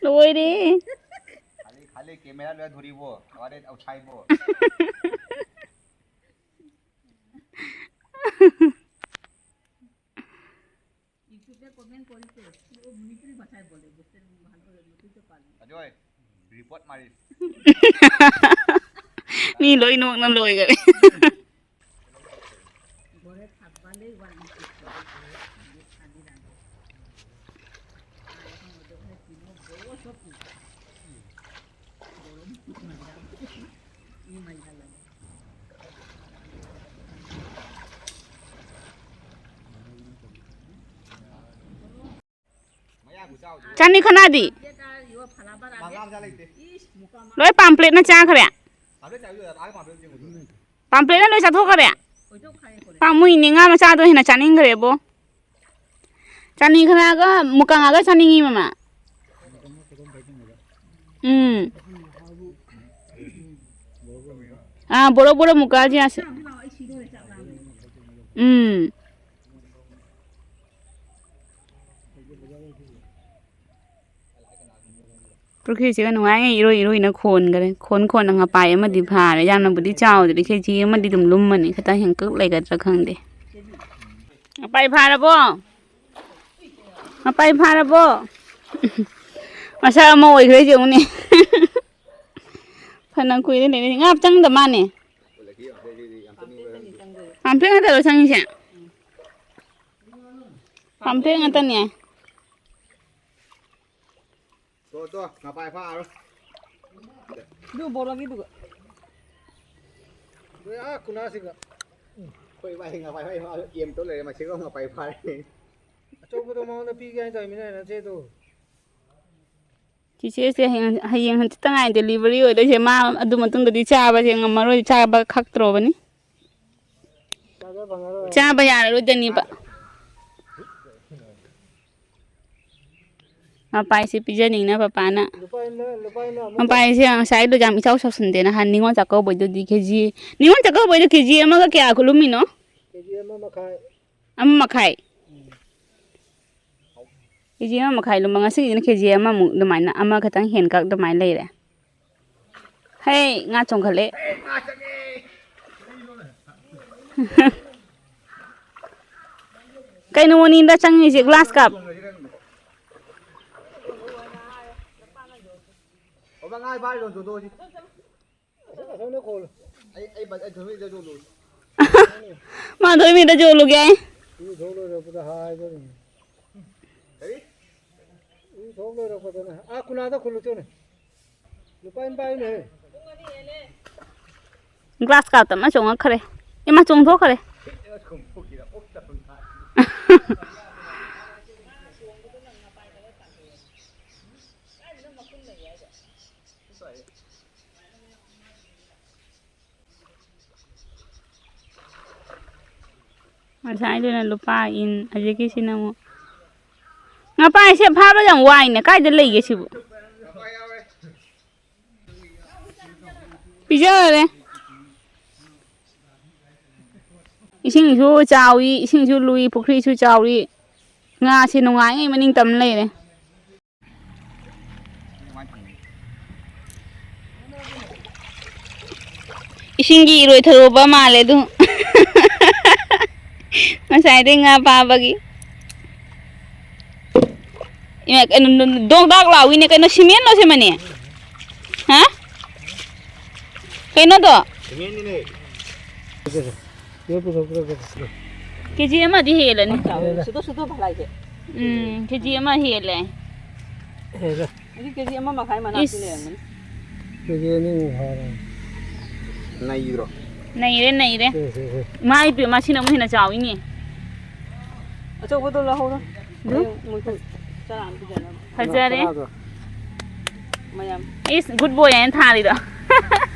ꯂꯣꯏꯔꯦ꯫ खाली, खाली camera लो धुरी वो, हमारे उठाई वो। YouTube पे comment করেছে, ও মিমিক্রি ভাষায় বলে, বুঝতে ভালো হলো, তুই তো পারবি। অজয়, report মারিস। ꯃꯤ ꯂꯣꯏ ꯅꯣꯛꯅ ꯂꯣꯏꯈꯔꯦ꯫ ঘরে থাকবালেই ওয়ান ইউটিউব করে, খালি রাখে। আর এখন ওদের ওখানে কিনো বড় শপিং। গরম মজা। ই মজা লাগে। ꯆꯥꯅꯤ ꯈꯅꯥꯗꯤ? ꯂꯣꯏ ꯄꯥꯝꯄ꯭ꯂꯦꯠꯅ ꯆꯥꯈ꯭ꯔꯦ꯫ ꯄꯥꯝꯄ꯭ꯂꯦꯠꯅ ꯂꯣꯏ ꯆꯥꯊꯣꯛꯈ꯭ꯔꯦ꯫ ꯄꯥꯝꯃꯨꯏꯅꯦ, ꯉꯥ ꯃꯆꯥꯗꯣ ꯍꯦꯟꯅ ꯆꯥꯅꯤꯡꯈ꯭ꯔꯦꯕꯣ꯫ ꯆꯥꯅꯤ ꯈꯅꯥꯒ ꯃꯨꯀꯥꯉꯥꯒ ꯆꯥꯅꯤꯡꯉꯤ, ꯃꯃꯥ꯫ ꯎꯝ꯫ ꯑꯥ, ꯕꯣꯔꯣ ꯕꯣꯔꯣ ꯃꯨꯀꯥꯁꯦ ꯑꯁ-, ꯎꯝ꯫ ꯄꯨꯈ꯭ꯔꯤꯁꯤꯒ ꯅꯨꯡꯉꯥꯏꯉꯩ ꯏꯔꯣꯏ ꯏꯔꯣꯏꯅ ꯈꯣꯟꯈꯔꯦ꯫ ꯈꯣꯟ ꯈꯣꯟꯅ ꯉꯄꯥꯏ ꯑꯃꯗꯤ ꯐꯥꯔꯦ꯫ ꯌꯥꯝꯅꯕꯨꯗꯤ ꯆꯥꯎꯗ꯭ꯔꯤ, ꯀꯦ ꯖꯤ ꯑꯃꯗꯤ ꯑꯗꯨꯝ ꯂꯨꯝꯃꯅꯤ꯫ ꯈꯤꯇꯪ ꯍꯦꯟꯀꯛ ꯂꯩꯒꯗ꯭ꯔꯥ ꯈꯪꯗꯦ꯫ ꯉꯄꯥꯏ ꯐꯥꯔꯕꯣ? ꯉꯄꯥꯏ ꯐꯥꯔꯕꯣ? ꯃꯁꯛ ꯑꯃ ꯑꯣꯏꯈ꯭ꯔꯦ ꯌꯦꯡꯉꯨꯅꯦ꯫ ꯐꯅ ꯀꯨꯏꯔꯦ ꯂꯩꯔꯦ꯫ ꯉꯥ ꯆꯪꯗ ꯃꯥꯅꯦ꯫ ꯄꯥꯝꯐ꯭ꯂꯦꯠ ꯉꯥꯛꯇꯔꯣ ꯆꯪꯉꯤꯁꯦ? ꯄꯥꯝꯐ꯭ꯂꯦꯠ ꯉꯥꯛꯇꯅꯦ꯫ ꯇꯣ, ꯇꯣ, ꯉꯄꯥꯏ ꯐꯥꯔꯣ꯫ ꯑꯗꯨ ꯕꯣꯔꯣꯒꯤꯗꯨꯒ꯫ ꯑꯗꯨ ꯑꯥ ꯈꯨꯅꯥꯁꯤꯒ꯫ ꯑꯩꯈꯣꯏ ꯏꯕꯥꯏ ꯉꯄꯥꯏ ꯐꯥꯏ ꯐꯥ ꯑꯦꯝ ꯇꯧ ꯂꯩꯔꯦ, ꯃꯁꯤꯒ ꯉꯄꯥꯏ ꯐꯥꯔꯦ꯫ ꯑꯆꯧꯕꯗꯣ ꯃꯉꯣꯟꯗ ꯄꯤꯒꯦ ꯍꯥꯏꯅ ꯇꯧꯔꯤꯃꯤꯅꯦ, ꯅꯆꯦꯗꯣ꯫ ꯆꯤꯆꯦꯁꯦ ꯍꯌꯦꯡ, ꯍꯌꯦꯡ ꯍꯪꯆꯤꯠꯇ ꯉꯥꯏ delivery ꯑꯣꯏꯗꯣꯏꯁꯦ꯫ ꯃꯥ ꯑꯗꯨ ꯃꯇꯨꯡꯗꯗꯤ ꯆꯥꯕꯁꯦ ꯉꯝꯃꯔꯣꯏ, ꯆꯥꯕ ꯈꯛꯇ꯭ꯔꯣꯕꯅꯤ꯫ ꯆꯥꯕ ꯐꯪꯉꯔꯣꯏ꯫ ꯆꯥꯕ ꯌꯥꯔꯔꯣꯏꯗꯅꯤꯕ꯫ ꯃꯄꯥꯏꯁꯦ ꯄꯤꯖꯅꯤꯡꯅ ꯄꯄꯥꯅ꯫ ꯂꯨꯄꯥ ꯑꯃ, ꯂꯨꯄꯥ ꯑꯃ ꯑꯃꯨꯛ ꯃꯄꯥꯏꯁꯦ ꯉꯁꯥꯏꯗꯣ ꯌꯥꯝ ꯏꯆꯥꯎ ꯆꯥꯎꯁꯟꯗꯦꯅ ꯍꯥꯟ ꯅꯤꯉꯣꯜ ꯆꯥꯛꯀꯧꯕꯩꯗꯨꯗꯤ ꯀꯦ ꯖꯤ, ꯅꯤꯉꯣꯜ ꯆꯥꯛꯀꯧꯕꯩꯗꯣ ꯀꯦ ꯖꯤ ꯑꯃꯒ ꯀꯌꯥ ꯈꯨꯂꯨꯝꯃꯤꯅꯣ? ꯀꯦ ꯖꯤ ꯑꯃ ꯃꯈꯥꯏ꯫ ꯑꯃ ꯃꯈꯥꯏ꯫ ꯎꯝ꯫ ꯀꯦ ꯖꯤ ꯑꯃ ꯃꯈꯥꯏ ꯂꯨꯝꯕ, ꯉꯁꯤꯒꯤꯁꯤꯅ ꯀꯦ ꯖꯤ ꯑꯃꯃꯨꯛ ꯑꯗꯨꯃꯥꯏꯅ, ꯑꯃ ꯈꯛꯇꯪ ꯍꯦꯟꯀꯛ ꯑꯗꯨꯃꯥꯏꯅ ꯂꯩꯔꯦ꯫ ꯍꯦ, ꯉꯥ ꯆꯣꯡꯈꯠꯂꯦ꯫ ꯀꯩꯅꯣ ꯃꯣꯅꯤꯗ ꯆꯪꯉꯤꯁꯦ, glass cup? ꯑꯁꯣꯝꯗ ꯈꯣꯜꯂꯨ꯫ ꯑꯩ, ꯑꯩ ꯕ-, ꯑꯩ ꯊꯣꯏꯕꯤꯗ ꯌꯣꯜꯂꯨ꯫ ꯃꯥ ꯊꯣꯏꯕꯤꯗ ꯌꯣꯜꯂꯨꯒꯦ꯫ ꯏꯔꯨ ꯊꯣꯛ ꯂꯣꯏꯔꯛꯄꯗ ꯍꯥꯏꯕꯅꯤ꯫ ꯀꯔꯤ? ꯏꯔꯨ ꯊꯣꯛ ꯂꯣꯏꯔꯛꯄꯗꯅꯦ꯫ ꯑꯥ, ꯀꯨꯅꯥꯗ ꯈꯨꯜꯂꯨ ꯆꯣꯅꯦ꯫ ꯂꯨꯄꯥ ꯑꯃ ꯄꯥꯏꯌꯨꯅꯦꯍꯦ꯫ Glass cupꯇ ꯑꯃ ꯆꯣꯡꯉꯛꯈ꯭ꯔꯦ꯫ ꯏꯃꯥ, ꯆꯣꯡꯊꯣꯛꯈ꯭ꯔꯦ꯫ ꯉꯁꯥꯏꯗꯨꯅ ꯂꯨꯄꯥ ꯏꯟ, ꯍꯧꯖꯤꯛꯀꯤꯁꯤꯅ ꯑꯃꯨꯛ꯫ ꯉꯄꯥꯏꯁꯦ ꯐꯥꯕ ꯌꯥꯝ ꯋꯥꯏꯅꯦ꯫ ꯀꯥꯏꯗ ꯂꯩꯒꯦ ꯁꯤꯕꯨ? ꯄꯤꯖꯔꯦ꯫ ꯏꯁꯤꯡꯁꯨ ꯆꯥꯎꯏ, ꯏꯁꯤꯡꯁꯨ ꯂꯨꯏ, ꯄꯨꯈ꯭ꯔꯤꯁꯨ ꯆꯥꯎꯏ꯫ ꯉꯥꯁꯦ ꯅꯨꯡꯉꯥꯏꯉꯩ ꯃꯅꯤꯡ ꯇꯝ ꯂꯩꯔꯦ꯫ ꯏꯁꯤꯡꯒꯤ ꯏꯔꯣꯏ ꯊꯔꯨꯕ ꯃꯥꯜꯂꯦ ꯑꯗꯨ꯫ ꯉꯁꯥꯏꯗꯩ ꯉꯥ ꯐꯥꯕꯒꯤ꯫ ꯏꯃꯥ, ꯀꯩꯅꯣ, ꯗꯣꯡ ꯗꯥꯛ ꯂꯥꯎꯏꯅꯦ꯫ ꯀꯩꯅꯣ, ꯁꯤꯃꯦꯟꯂꯣ ꯁꯤꯃꯅꯦ? ꯍꯥ? ꯀꯩꯅꯣꯗꯣ? ꯁꯤꯃꯦꯟꯅꯤꯅꯦ꯫ ꯀꯦꯖꯤ ꯑꯃꯗꯤ ꯍꯦꯜꯂꯅꯤ꯫ ꯁꯤꯗꯣ, ꯁꯤꯗꯣ ꯐꯂꯥꯏꯁꯦ꯫ ꯎꯝ, ꯀꯦꯖꯤ ꯑꯃ ꯍꯦꯜꯂꯦ꯫ ꯍꯦꯜꯂꯦ꯫ ꯑꯗꯨ ꯀꯦꯖꯤ ꯑꯃ ꯃꯈꯥꯏ ꯃꯅꯥꯛꯇꯤ ꯏꯁ꯫ ꯂꯩꯔꯝꯒꯅꯤ꯫ ꯀꯦꯖꯤ ꯑꯅꯤꯃꯨꯛ ꯐꯥꯔꯦ꯫ ꯅꯩꯗ꯭ꯔꯣ? ꯅꯩꯔꯦ, ꯅꯩꯔꯦ꯫ ꯁꯦ, ꯁꯦ, ꯁꯦ꯫ ꯏꯃꯥ ꯏꯄꯦꯝꯃ, ꯁꯤꯅ ꯑꯃꯨꯛ ꯍꯦꯟꯅ ꯆꯥꯎꯏꯅꯦ꯫ ꯑꯆꯧꯕꯗꯣ ꯂꯧꯍꯧꯔꯣ꯫ ꯑꯗꯨ? ꯍꯌꯦꯡ ꯃꯣꯏꯁꯨ ꯆꯔꯥ ꯑꯃ ꯄꯤꯖꯅꯕ꯫ ꯐꯖꯔꯦ꯫ ꯀꯅꯥꯗꯣ? ꯃꯌꯥꯝ꯫ ꯏꯁ, good boy ꯍꯥꯏꯅ ꯊꯥꯔꯤꯗꯣ꯫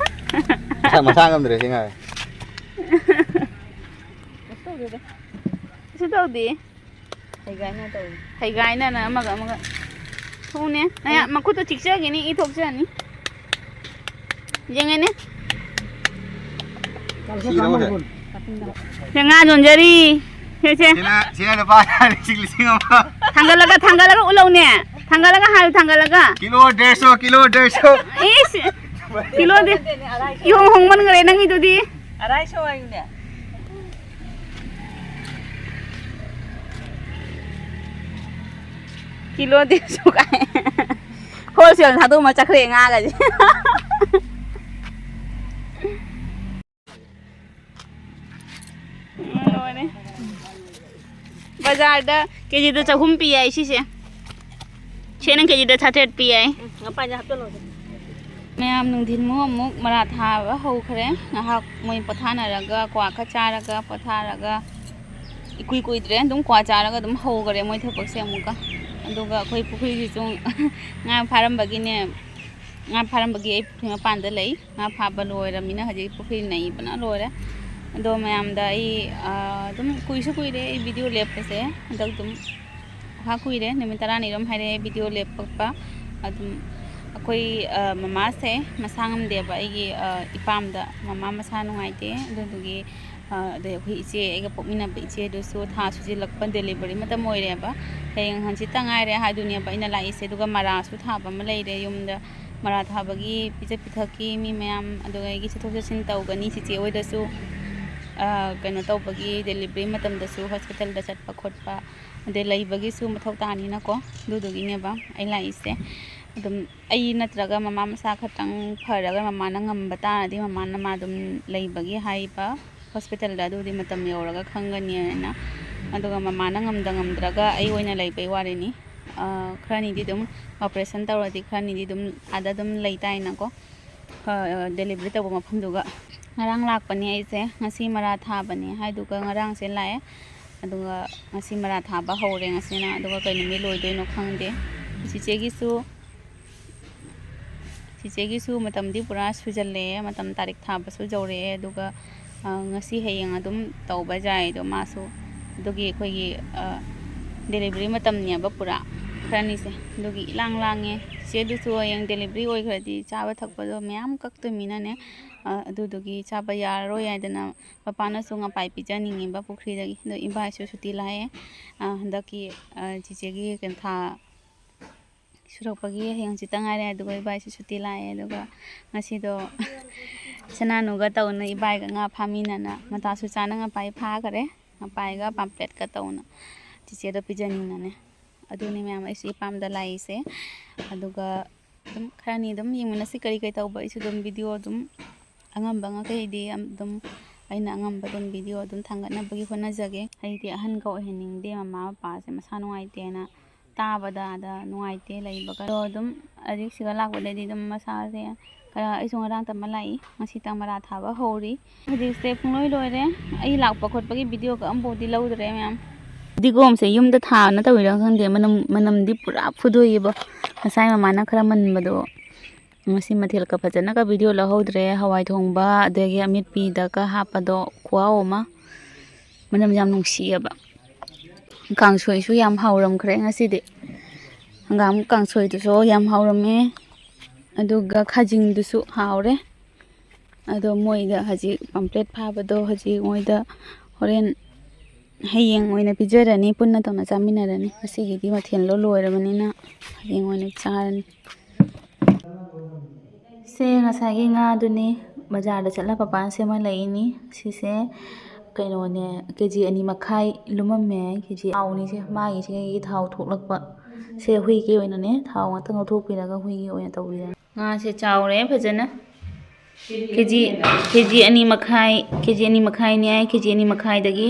ꯃꯁꯥ, ꯃꯁꯥ ꯉꯝꯗ꯭ꯔꯦ ꯁꯤ ꯉꯥꯏ꯫ ꯀꯩꯁꯨ ꯇꯧꯗꯦꯗ꯫ ꯀꯩꯁꯨ ꯇꯧꯗꯦ꯫ ꯍꯩꯒꯥꯏꯅ ꯇꯧꯔꯤ꯫ ꯍꯩꯒꯥꯏꯅꯅ ꯑꯃꯒ ꯑꯃꯒ꯫ ꯊꯣꯡꯅꯦ꯫ ꯅꯌꯥ-, ꯎꯝ꯫ ꯃꯈꯨꯠꯇꯣ ꯆꯤꯛꯆꯈꯤꯅꯤ, ꯏ ꯊꯣꯛꯆꯅꯤ꯫ ꯌꯦꯡꯉꯦꯅꯦ꯫ ꯁꯤ ꯉꯥ ꯌꯣꯟꯖꯔꯤ꯫ ꯁꯦ, ꯁꯦ꯫ ꯁꯤꯅ, ꯁꯤꯅ ꯂꯨꯄꯥ ꯂꯤꯁꯤꯡ, ꯂꯤꯁꯤꯡ ꯑꯃ꯫ ꯊꯥꯡꯒꯠꯂꯒ, ꯊꯥꯡꯒꯠꯂꯒ ꯎꯠꯂꯧꯅꯦ꯫ ꯊꯥꯡꯒꯠꯂꯒ ꯍꯥꯏꯌꯨ, ꯊꯥꯡꯒꯠꯂꯒ꯫ ꯀꯤꯂꯣ ꯗꯦꯔ ꯁꯣ, ꯀꯤꯂꯣ ꯗꯦꯔ ꯁꯣ꯫ ꯏꯁ! ꯀꯤꯂꯣ ꯗꯦ-, ꯏꯍꯣꯡ ꯍꯣꯡꯃꯟꯈ꯭ꯔꯦ ꯅꯪꯒꯤꯗꯨꯗꯤ꯫ ꯑꯔꯥꯏ ꯁꯣ ꯍꯥꯏꯌꯨꯅꯦ꯫ ꯀꯤꯂꯣ ꯗꯦꯔ ꯁꯣ ꯀꯥꯏ꯫ ꯍꯣꯜꯁꯦꯜ ꯊꯥꯗꯣꯛꯑꯝꯃ ꯆꯠꯈ꯭ꯔꯦ ꯉꯥꯒꯁꯦ꯫ ꯎꯝ, ꯂꯣꯏꯔꯦ꯫ ꯕꯖꯥꯔꯗ ꯀꯦꯖꯤꯗ ꯆꯍꯨꯝ ꯄꯤ ꯍꯥꯏ ꯁꯤꯁꯦ꯫ ꯁꯦꯅ ꯀꯦꯖꯤꯗ ꯆꯥꯇ꯭ꯔꯦꯠ ꯄꯤ ꯍꯥꯏ꯫ ꯎꯝ, ꯉꯄꯥꯏꯁꯦ ꯍꯥꯞꯆꯜꯂꯣ꯫ ꯃꯌꯥꯝ ꯅꯨꯡꯊꯤꯟꯃꯨꯛ ꯑꯃꯨꯛ ꯃꯔꯥ ꯊꯥꯕ ꯍꯧꯈ꯭ꯔꯦ꯫ ꯉꯥꯏꯍꯥꯛ ꯃꯣꯏ ꯄꯣꯊꯥꯅꯔꯒ, ꯀ꯭ꯋꯥ ꯈꯔ ꯆꯥꯔꯒ, ꯄꯣꯊꯥꯔꯒ, ꯏꯀꯨꯏ ꯀꯨꯏꯗ꯭ꯔꯦ, ꯑꯗꯨꯝ ꯀ꯭ꯋꯥ ꯆꯥꯔꯒ ꯑꯗꯨꯝ ꯍꯧꯈꯔꯦ ꯃꯣꯏ ꯊꯕꯛꯁꯦ ꯑꯃꯨꯛꯀ꯫ ꯑꯗꯨꯒ ꯑꯩꯈꯣꯏ ꯄꯨꯈ꯭ꯔꯤꯒꯤꯁꯨ ꯉꯥ ꯐꯥꯔꯝꯕꯒꯤ, ꯉꯥ ꯐꯥꯔꯝꯕꯒꯤ ꯑꯩ ꯄꯨꯈ꯭ꯔꯤ ꯃꯄꯥꯟꯗ ꯂꯩ꯫ ꯉꯥ ꯐꯥꯕ ꯂꯣꯏꯔꯃꯤꯅ ꯍꯧꯖꯤꯛ ꯄꯨꯈ꯭ꯔꯤ ꯅꯩꯕꯅ ꯂꯣꯏꯔꯦ꯫ ꯑꯗꯣ ꯃꯌꯥꯝꯗ ꯑꯩ, ꯑꯥ, ꯑꯗꯨꯝ ꯀꯨꯏꯁꯨ ꯀꯨꯏꯔꯦ ꯑꯩ video ꯂꯦꯞꯄꯁꯦ꯫ ꯍꯟꯗꯛ ꯑꯗꯨꯝ ꯈꯔ ꯀꯨꯏꯔꯦ, ꯅꯨꯃꯤꯠ ꯇꯔꯥꯅꯤꯔꯣꯝ ꯍꯥꯏꯔꯦ video ꯂꯦꯞꯄꯛꯄ꯫ ꯑꯗꯨꯝ ꯑꯩꯈꯣꯏ, ꯑꯥ, ꯃꯃꯥꯁꯦ ꯃꯁꯥ ꯉꯝꯗꯦꯕ, ꯑꯩꯒꯤ, ꯑꯥ, ꯏꯄꯥꯝꯗ ꯃꯃꯥ ꯃꯁꯥ ꯅꯨꯡꯉꯥꯏꯇꯦ꯫ ꯑꯗꯨꯗꯨꯒꯤ, ꯑꯥ, ꯑꯗꯩ ꯑꯩꯈꯣꯏ ꯏꯆꯦ, ꯑꯩꯒ ꯄꯣꯛꯃꯤꯟꯅꯕ ꯏꯆꯦꯗꯨꯁꯨ ꯊꯥ ꯁꯨꯖꯤꯜꯂꯛꯄ delivery ꯃꯇꯝ ꯑꯣꯏꯔꯦꯕ꯫ ꯍꯌꯦꯡ ꯍꯪꯆꯤꯠꯇ ꯉꯥꯏꯔꯦ ꯍꯥꯏꯗꯨꯅꯦꯕ ꯑꯩꯅ ꯂꯥꯛꯏꯁꯦ꯫ ꯑꯗꯨꯒ ꯃꯔꯥꯁꯨ ꯊꯥꯕ ꯑꯃ ꯂꯩꯔꯦ ꯌꯨꯝꯗ꯫ ꯃꯔꯥ ꯊꯥꯕꯒꯤ ꯄꯤꯖ ꯄꯤꯊꯛꯀꯤ ꯃꯤ ꯃꯌꯥꯝ, ꯑꯗꯨꯒ ꯑꯩꯒꯤ ꯆꯠꯊꯣꯛ ꯆꯠꯁꯤꯟ ꯇꯧꯒꯅꯤ꯫ ꯆꯤꯆꯦ ꯍꯣꯏꯗꯁꯨ, ꯑ, ꯀꯩꯅꯣ ꯇꯧꯕꯒꯤ, ꯗꯦꯂꯤꯚꯔꯤ ꯃꯇꯝꯗꯁꯨ ꯍꯣꯁꯄꯤꯇꯥꯜꯗ ꯆꯠꯄ ꯈꯣꯠꯄ, ꯑꯗꯩ ꯂꯩꯕꯒꯤꯁꯨ ꯃꯊꯧ ꯇꯥꯅꯤꯅꯀꯣ, ꯑꯗꯨꯗꯨꯒꯤꯅꯦꯕ ꯑꯩ ꯂꯥꯛꯏꯁꯦ꯫ ꯑꯗꯨꯝ ꯑꯩ ꯅꯠꯇ꯭ꯔꯒ ꯃꯃꯥ ꯃꯁꯥ ꯈꯇꯪ ꯐꯔꯒ ꯃꯃꯥꯅ ꯉꯝꯕ ꯇꯥꯔꯗꯤ, ꯃꯃꯥꯅ ꯃꯥ ꯑꯗꯨꯝ ꯂꯩꯕꯒꯤ ꯍꯥꯏꯕ ꯍꯣꯁꯄꯤꯇꯥꯜꯗ ꯑꯗꯨꯗꯤ ꯃꯇꯝ ꯌꯧꯔꯒ ꯈꯪꯒꯅꯤ ꯍꯥꯏꯅ꯫ ꯑꯗꯨꯒ ꯃꯃꯥꯅ ꯉꯝꯗ ꯉꯝꯗ꯭ꯔꯒ ꯑꯩ ꯑꯣꯏꯅ ꯂꯩꯕꯩ ꯋꯥꯔꯤꯅꯤ꯫ ꯑ, ꯈꯔꯅꯤꯗꯤ ꯑꯗꯨꯝ, ꯑꯣꯄꯔꯦꯁꯟ ꯇꯧꯔꯗꯤ ꯈꯔꯅꯤꯗꯤ ꯑꯗꯨꯝ ꯑꯥꯗ ꯑꯗꯨꯝ ꯂꯩ ꯇꯥꯏꯅꯀꯣ, ꯑ, ꯗꯦꯂꯤꯚꯔꯤ ꯇꯧꯕ ꯃꯐꯝꯗꯨꯒ꯫ ꯉꯔꯥꯡ ꯂꯥꯛꯄꯅꯦ ꯑꯩꯁꯦ, ꯉꯁꯤ ꯃꯔꯥ ꯊꯥꯕꯅꯦ ꯍꯥꯏꯗꯨꯒ ꯉꯔꯥꯡꯁꯦ ꯂꯥꯛꯑꯦ꯫ ꯑꯗꯨꯒ ꯉꯁꯤ ꯃꯔꯥ ꯊꯥꯕ ꯍꯧꯔꯦ ꯉꯁꯤꯅ꯫ ꯑꯗꯨꯒ ꯀꯩ ꯅꯨꯃꯤꯠ ꯂꯣꯏꯗꯣꯏꯅꯣ ꯈꯪꯗꯦ꯫ ꯆꯤꯆꯦꯒꯤꯁꯨ, ꯆꯤꯆꯦꯒꯤꯁꯨ ꯃꯇꯝꯗꯤ ꯄꯨꯔꯥ ꯁꯨꯖꯜꯂꯛꯑꯦ, ꯃꯇꯝ ꯇꯥꯔꯤꯛ ꯊꯥꯕꯁꯨ ꯌꯧꯔꯛꯑꯦ꯫ ꯑꯗꯨꯒ, ꯑ, ꯉꯁꯤ ꯍꯌꯦꯡ ꯑꯗꯨꯝ ꯇꯧꯕ ꯌꯥꯏ꯫ ꯑꯗꯣ ꯃꯥꯁꯨ ꯑꯗꯨꯒꯤ ꯑꯩꯈꯣꯏꯒꯤ, ꯑ, ꯗꯦꯂꯤꯚꯔꯤ ꯃꯇꯝꯅꯦꯕ ꯄꯨꯔꯥ, ꯈꯔꯅꯤꯁꯦ꯫ ꯑꯗꯨꯒꯤ ꯏꯂꯥꯡ ꯂꯥꯡꯉꯦ꯫ ꯆꯤꯆꯦꯗꯨꯁꯨ ꯍꯌꯦꯡ ꯗꯦꯂꯤꯚꯔꯤ ꯑꯣꯏꯈ꯭ꯔꯗꯤ ꯆꯥꯕ ꯊꯛꯄꯗꯣ ꯃꯌꯥꯝ ꯀꯛꯇꯣꯏꯃꯤꯅꯅꯦ, ꯑ, ꯑꯗꯨꯗꯨꯒꯤ ꯆꯥꯕ ꯌꯥꯔꯔꯣꯏ ꯍꯥꯏꯗꯅ ꯃꯄꯥꯅꯁꯨ ꯉꯄꯥꯏ ꯄꯤꯖꯅꯤꯡꯉꯤꯕ ꯄꯨꯈ꯭ꯔꯤꯗꯒꯤ꯫ ꯑꯗꯣ ꯏꯕꯥꯏꯁꯨ ꯁꯨꯇꯤ ꯂꯥꯛꯑꯦ꯫ ꯑ, ꯍꯟꯗꯛꯀꯤ, ꯑ, ꯆꯤꯆꯦꯒꯤ ꯀꯩꯅꯣ ꯊꯥ ꯁꯨꯔꯛꯄꯒꯤ ꯍꯌꯦꯡ ꯍꯪꯆꯤꯠꯇ ꯉꯥꯏꯔꯦ꯫ ꯑꯗꯨꯒ ꯏꯕꯥꯏꯁꯨ ꯁꯨꯇꯤ ꯂꯥꯛꯑꯦ꯫ ꯑꯗꯨꯒ ꯉꯁꯤꯗꯣ ꯁꯅꯥꯅꯨꯒ ꯇꯧꯅ ꯏꯕꯥꯏꯒ ꯉꯥ ꯐꯥꯃꯤꯟꯅꯅ ꯃꯇꯥꯁꯨ ꯆꯥꯅ ꯉꯄꯥꯏ ꯐꯥꯈꯔꯦ꯫ ꯉꯄꯥꯏꯒ ꯄꯥꯝꯄ꯭ꯂꯦꯠꯀ ꯇꯧꯅ ꯆꯤꯆꯦꯗꯣ ꯄꯤꯖꯅꯤꯡꯅꯅꯦ꯫ ꯑꯗꯨꯅꯤ ꯃꯌꯥꯝ ꯑꯩꯁꯨ ꯏꯄꯥꯝꯗ ꯂꯥꯛꯏꯁꯦ꯫ ꯑꯗꯨꯒ ꯑꯗꯨꯝ ꯈꯔꯅꯤ ꯑꯗꯨꯝ ꯌꯦꯡꯃꯤꯟꯅꯁꯤ ꯀꯔꯤ ꯀꯔꯤ ꯇꯧꯕ꯫ ꯑꯩꯁꯨ ꯑꯗꯨꯝ ꯚꯤꯗꯤꯑꯣ ꯑꯗꯨꯝ ꯑꯉꯝꯕ ꯉꯩꯗꯤ ꯑꯗꯨꯝ ꯑꯩꯅ ꯑꯉꯝꯕ ꯑꯗꯨꯝ ꯚꯤꯗꯤꯑꯣ ꯑꯗꯨꯝ ꯊꯥꯡꯒꯠꯅꯕꯒꯤ ꯍꯣꯠꯅꯖꯒꯦ꯫ ꯑꯩꯗꯤ ꯑꯍꯟꯒ ꯑꯣꯏꯍꯟꯅꯤꯡꯗꯦ꯫ ꯃꯃꯥ ꯃꯄꯥꯁꯦ ꯃꯁꯥ ꯅꯨꯡꯉꯥꯏꯇꯦꯅ ꯇꯥꯕꯗ ꯑꯗ ꯅꯨꯡꯉꯥꯏꯇꯦ ꯂꯩꯕꯒ꯫ ꯑꯗꯣ ꯑꯗꯨꯝ ꯍꯧꯖꯤꯛ ꯁꯤꯒ ꯂꯥꯛꯄꯗꯩꯗꯤ ꯑꯗꯨꯝ ꯃꯁꯥꯁꯦ ꯈꯔ, ꯑꯩꯁꯨ ꯉꯔꯥꯡ ꯇꯝꯕ ꯂꯥꯛꯏ, ꯉꯁꯤ ꯇꯪ ꯃꯔꯥ ꯊꯥꯕ ꯍꯧꯔꯤ꯫ ꯍꯧꯖꯤꯛꯁꯦ ꯄꯨꯡꯂꯣꯏ ꯂꯣꯏꯔꯦ꯫ ꯑꯩ ꯂꯥꯛꯄ ꯈꯣꯠꯄꯒꯤ ꯚꯤꯗꯤꯑꯣꯒ ꯑꯝꯐꯥꯎꯗꯤ ꯂꯧꯗ꯭ꯔꯦ ꯃꯌꯥꯝ꯫ ꯐꯗꯤꯒꯣꯝꯁꯦ ꯌꯨꯝꯗ ꯊꯥꯕꯅ ꯇꯧꯔꯤꯔꯥ ꯈꯪꯗꯦ, ꯃꯅꯝ, ꯃꯅꯝꯗꯤ ꯄꯨꯔꯥ ꯐꯨꯗꯣꯛꯏꯕ꯫ ꯉꯁꯥꯏ ꯃꯃꯥꯅ ꯈꯔ ꯃꯟꯕꯗꯣ ꯉꯁꯤ ꯃꯊꯦꯜꯒ ꯐꯖꯅꯒ ꯚꯤꯗꯤꯑꯣ ꯂꯧꯍꯧꯗ꯭ꯔꯦ꯫ ꯍꯋꯥꯏ ꯊꯣꯡꯕ, ꯑꯗꯒꯤ ꯑꯃꯦꯠꯄꯤꯗꯒ ꯍꯥꯞꯄꯗꯣ ꯈꯨꯍꯥꯎ ꯑꯃ, ꯃꯅꯝ ꯌꯥꯝ ꯅꯨꯡꯁꯤꯑꯕ꯫ ꯀꯥꯡꯁꯣꯏꯁꯨ ꯌꯥꯝ ꯍꯥꯎꯔꯝꯈ꯭ꯔꯦ ꯉꯁꯤꯗꯤ꯫ ꯍꯪꯒꯥꯝ ꯀꯥꯡꯁꯣꯏꯗꯨꯁꯨ ꯌꯥꯝ ꯍꯥꯎꯔꯝꯃꯦ, ꯑꯗꯨꯒ ꯈꯥꯖꯤꯡꯗꯨꯁꯨ ꯍꯥꯎꯔꯦ꯫ ꯑꯗꯣ ꯃꯣꯏꯗ ꯍꯧꯖꯤꯛ ꯄꯝꯐ꯭ꯂꯦꯠ ꯐꯥꯕꯗꯣ ꯍꯧꯖꯤꯛ ꯃꯣꯏꯗ ꯍꯣꯔꯦꯟ, ꯍꯌꯦꯡ ꯑꯣꯏꯅ ꯄꯤꯖꯔꯅꯤ, ꯄꯨꯟꯅ ꯇꯧꯅ ꯆꯥꯃꯤꯟꯅꯔꯅꯤ꯫ ꯉꯁꯤꯒꯤꯗꯤ ꯃꯊꯦꯜꯗꯣ ꯂꯣꯏꯔꯕꯅꯤꯅ ꯍꯌꯦꯡ ꯑꯣꯏꯅ ꯆꯥꯔꯅꯤ꯫ ꯁꯦ ꯉꯁꯥꯏꯒꯤ ꯉꯥꯗꯨꯅꯤ, ꯕꯖꯥꯔꯗ ꯆꯠꯂ ꯄꯄꯥꯅ ꯁꯦꯝꯍꯜꯂꯛꯏꯅꯤ꯫ ꯁꯤꯁꯦ ꯀꯩꯅꯣꯅꯦ, ꯀꯦ ꯖꯤ ꯑꯅꯤ ꯃꯈꯥꯏ ꯂꯨꯝꯃꯝꯃꯦ꯫ ꯀꯦ ꯖꯤ ꯊꯥꯎꯅꯤꯁꯦ, ꯃꯥꯒꯤꯁꯤꯒꯤ ꯊꯥꯎ ꯊꯣꯛꯂꯛꯄ꯫ ꯁꯦ ꯍꯨꯏꯒꯤ ꯑꯣꯏꯅꯅꯦ, ꯊꯥꯎ ꯉꯥꯛꯇꯪ ꯂꯧꯊꯣꯛꯄꯤꯔꯒ ꯍꯨꯏꯒꯤ ꯑꯣꯏꯅ ꯇꯧꯕꯤꯔꯅꯤ꯫ ꯉꯥꯁꯦ ꯆꯥꯎꯔꯦ ꯐꯖꯅ꯫ ꯀꯦ ꯖꯤ, ꯀꯦ ꯖꯤ ꯑꯅꯤ ꯃꯈꯥꯏ, ꯀꯦ ꯖꯤ ꯑꯅꯤ ꯃꯈꯥꯏꯅꯤ ꯍꯥꯏ, ꯀꯦ ꯖꯤ ꯑꯅꯤ ꯃꯈꯥꯏꯗꯒꯤ,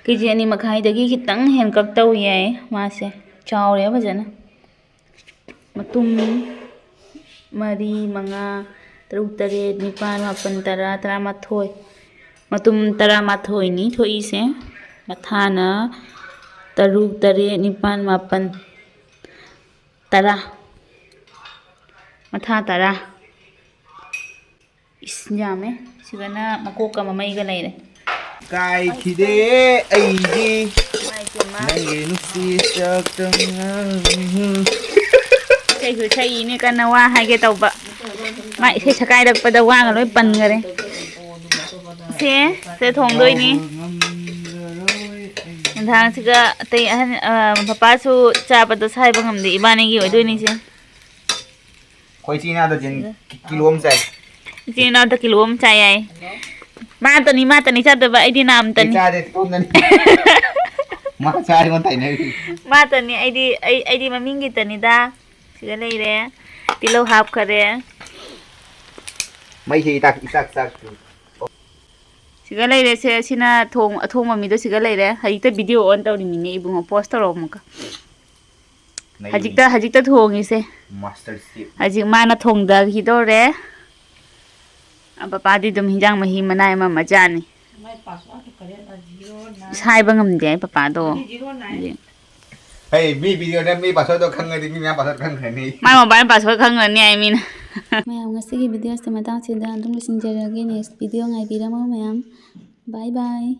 ꯀꯦ ꯖꯤ ꯑꯅꯤ ꯃꯈꯥꯏꯗꯒꯤ ꯈꯤꯇꯪ ꯍꯦꯟꯀꯛ ꯇꯧ ꯌꯥꯏ꯫ ꯃꯥꯁꯦ ꯆꯥꯎꯔꯦ ꯐꯖꯅ꯫ ꯃꯇꯨꯝ ꯃꯔꯤ, ꯃꯉꯥ, ꯇꯔꯨꯛ, ꯇꯔꯦꯠ, ꯅꯤꯄꯥꯜ, ꯃꯥꯄꯜ, ꯇꯔꯥ, ꯇꯔꯥꯃꯥꯊꯣꯏ꯫ ꯃꯇꯨꯝ ꯇꯔꯥꯃꯥꯊꯣꯏꯅꯤ ꯊꯣꯛꯏꯁꯦ꯫ ꯃꯊꯥꯅ ꯇꯔꯨꯛ, ꯇꯔꯦꯠ, ꯅꯤꯄꯥꯜ, ꯃꯥꯄꯜ, ꯇꯔꯥ꯫ ꯃꯊꯥ ꯇꯔꯥ꯫ ꯏꯁ, ꯌꯥꯝꯃꯦ꯫ ꯁꯤꯗꯅ ꯃꯀꯣꯛꯀ ꯃꯃꯩꯒ ꯂꯩꯔꯦ꯫ ꯀꯥꯏꯈꯤꯗꯦ ꯑꯩꯗꯤ ꯅꯪꯒꯤ ꯅꯨꯡꯁꯤ ꯁꯛꯇꯝꯅ꯫ ꯏꯁꯩꯁꯨ ꯁꯛꯏꯅꯦ ꯀꯟꯅ, ꯋꯥ ꯍꯥꯏꯒꯦ ꯇꯧꯕ꯫ ꯃꯥ ꯏꯁꯩ ꯁꯛꯀꯥꯏꯔꯛꯄꯗ ꯋꯥꯒ ꯂꯣꯏ ꯄꯟꯈꯔꯦ꯫ ꯁꯦ, ꯁꯦ ꯊꯣꯡꯗꯣꯏꯅꯤ꯫ ꯉꯝꯂꯔꯣꯏ ꯑꯩ꯫ ꯅꯨꯡꯗꯥꯡꯁꯤꯒ ꯑꯇꯩ ꯑꯍꯟ, ꯑ, ꯄꯄꯥꯁꯨ ꯆꯥꯕꯗꯣ ꯁꯥꯏꯕ ꯉꯝꯗꯦ, ꯏꯕꯥꯅꯤꯒꯤ ꯑꯣꯏꯗꯣꯏꯅꯤꯁꯦ꯫ ꯑꯩꯈꯣꯏ ꯏꯆꯤꯟ ꯏꯅꯥꯎꯗ ꯖꯤꯟ ꯀꯤ-, ꯀꯤꯂꯣ ꯑꯃ ꯆꯥꯏ꯫ ꯏꯆꯤꯟ ꯏꯅꯥꯎꯗ ꯀꯤꯂꯣ ꯑꯃ ꯆꯥꯏ ꯍꯥꯏ꯫ ꯃꯥꯇꯅꯤ, ꯃꯥꯇꯅꯤ ꯆꯥꯗꯕ, ꯑꯩꯗꯤ ꯑꯩ ꯅꯥꯝꯇꯅꯤ꯫ ꯆꯥꯗꯦ, ꯏꯇꯣꯝꯇꯅꯤ꯫ ꯃꯥ ꯆꯥꯔꯦ, ꯑꯩꯉꯣꯟꯗ ꯇꯥꯏꯅꯔꯤ꯫ ꯃꯥꯇꯅꯤ, ꯑꯩꯗꯤ, ꯑꯩ, ꯑꯩꯗꯤ ꯃꯃꯤꯡꯒꯤꯇꯅꯤꯗ꯫ ꯁꯤꯗ ꯂꯩꯔꯦ꯫ ꯇꯤꯜꯍꯧ ꯍꯥꯞꯈꯔꯦ꯫ ꯃꯩꯁꯦ ꯏꯇꯥꯛ, ꯏꯆꯥꯛ ꯆꯥꯛꯇ꯭ꯔꯤ꯫ ꯁꯤꯒ ꯂꯩꯔꯦ ꯁꯦ, ꯁꯤꯅ ꯊꯣꯡ-, ꯑꯊꯣꯡꯕ ꯃꯤꯗꯣ ꯁꯤꯒ ꯂꯩꯔꯦ꯫ ꯍꯧꯖꯤꯛꯇ video on ꯇꯧꯔꯤꯃꯤꯅꯦ ꯏꯕꯨꯡꯉꯣ, pause ꯇꯧꯔꯛꯑꯣ ꯑꯃꯨꯛꯀ꯫ ꯅꯩ꯫ ꯍꯧꯖꯤꯛꯇ, ꯍꯧꯖꯤꯛꯇ ꯊꯣꯡꯉꯤꯁꯦ꯫ Master chef꯫ ꯍꯧꯖꯤꯛ ꯃꯥꯅ ꯊꯣꯡꯗꯈꯤꯗꯧꯔꯦ꯫ ꯑ, ꯄꯄꯥꯗꯤ ꯑꯗꯨꯝ ꯍꯤꯟꯖꯥꯡ ꯃꯍꯤ ꯃꯅꯥꯏ ꯑꯃ ꯑꯃ ꯆꯥꯅꯤ꯫ ꯁꯥꯏꯕ ꯉꯝꯗꯦ ꯑꯩ ꯄꯄꯥꯗꯣ꯫ ꯍꯧꯖꯤꯛ꯫ ꯑꯩ ꯃꯤ video ꯅꯝ ꯃꯤ password ꯗꯣ ꯈꯪꯉꯗꯤ ꯃꯤ ꯃꯌꯥꯝ password ꯈꯪꯈ꯭ꯔꯅꯤ꯫ ꯃꯥꯏ mobile password ꯈꯪꯈ꯭ꯔꯅꯤ ꯍꯥꯏ ꯃꯤꯅ꯫ ꯃꯌꯥꯝ, ꯉꯁꯤꯒꯤ video ꯁꯦ ꯃꯇꯥꯡꯁꯤꯗ ꯑꯗꯨꯝ ꯂꯣꯏꯁꯤꯟꯖꯔꯒꯦ꯫ Next video ꯉꯥꯏꯕꯤꯔꯝꯃꯣ ꯃꯌꯥꯝ꯫ Bye bye꯫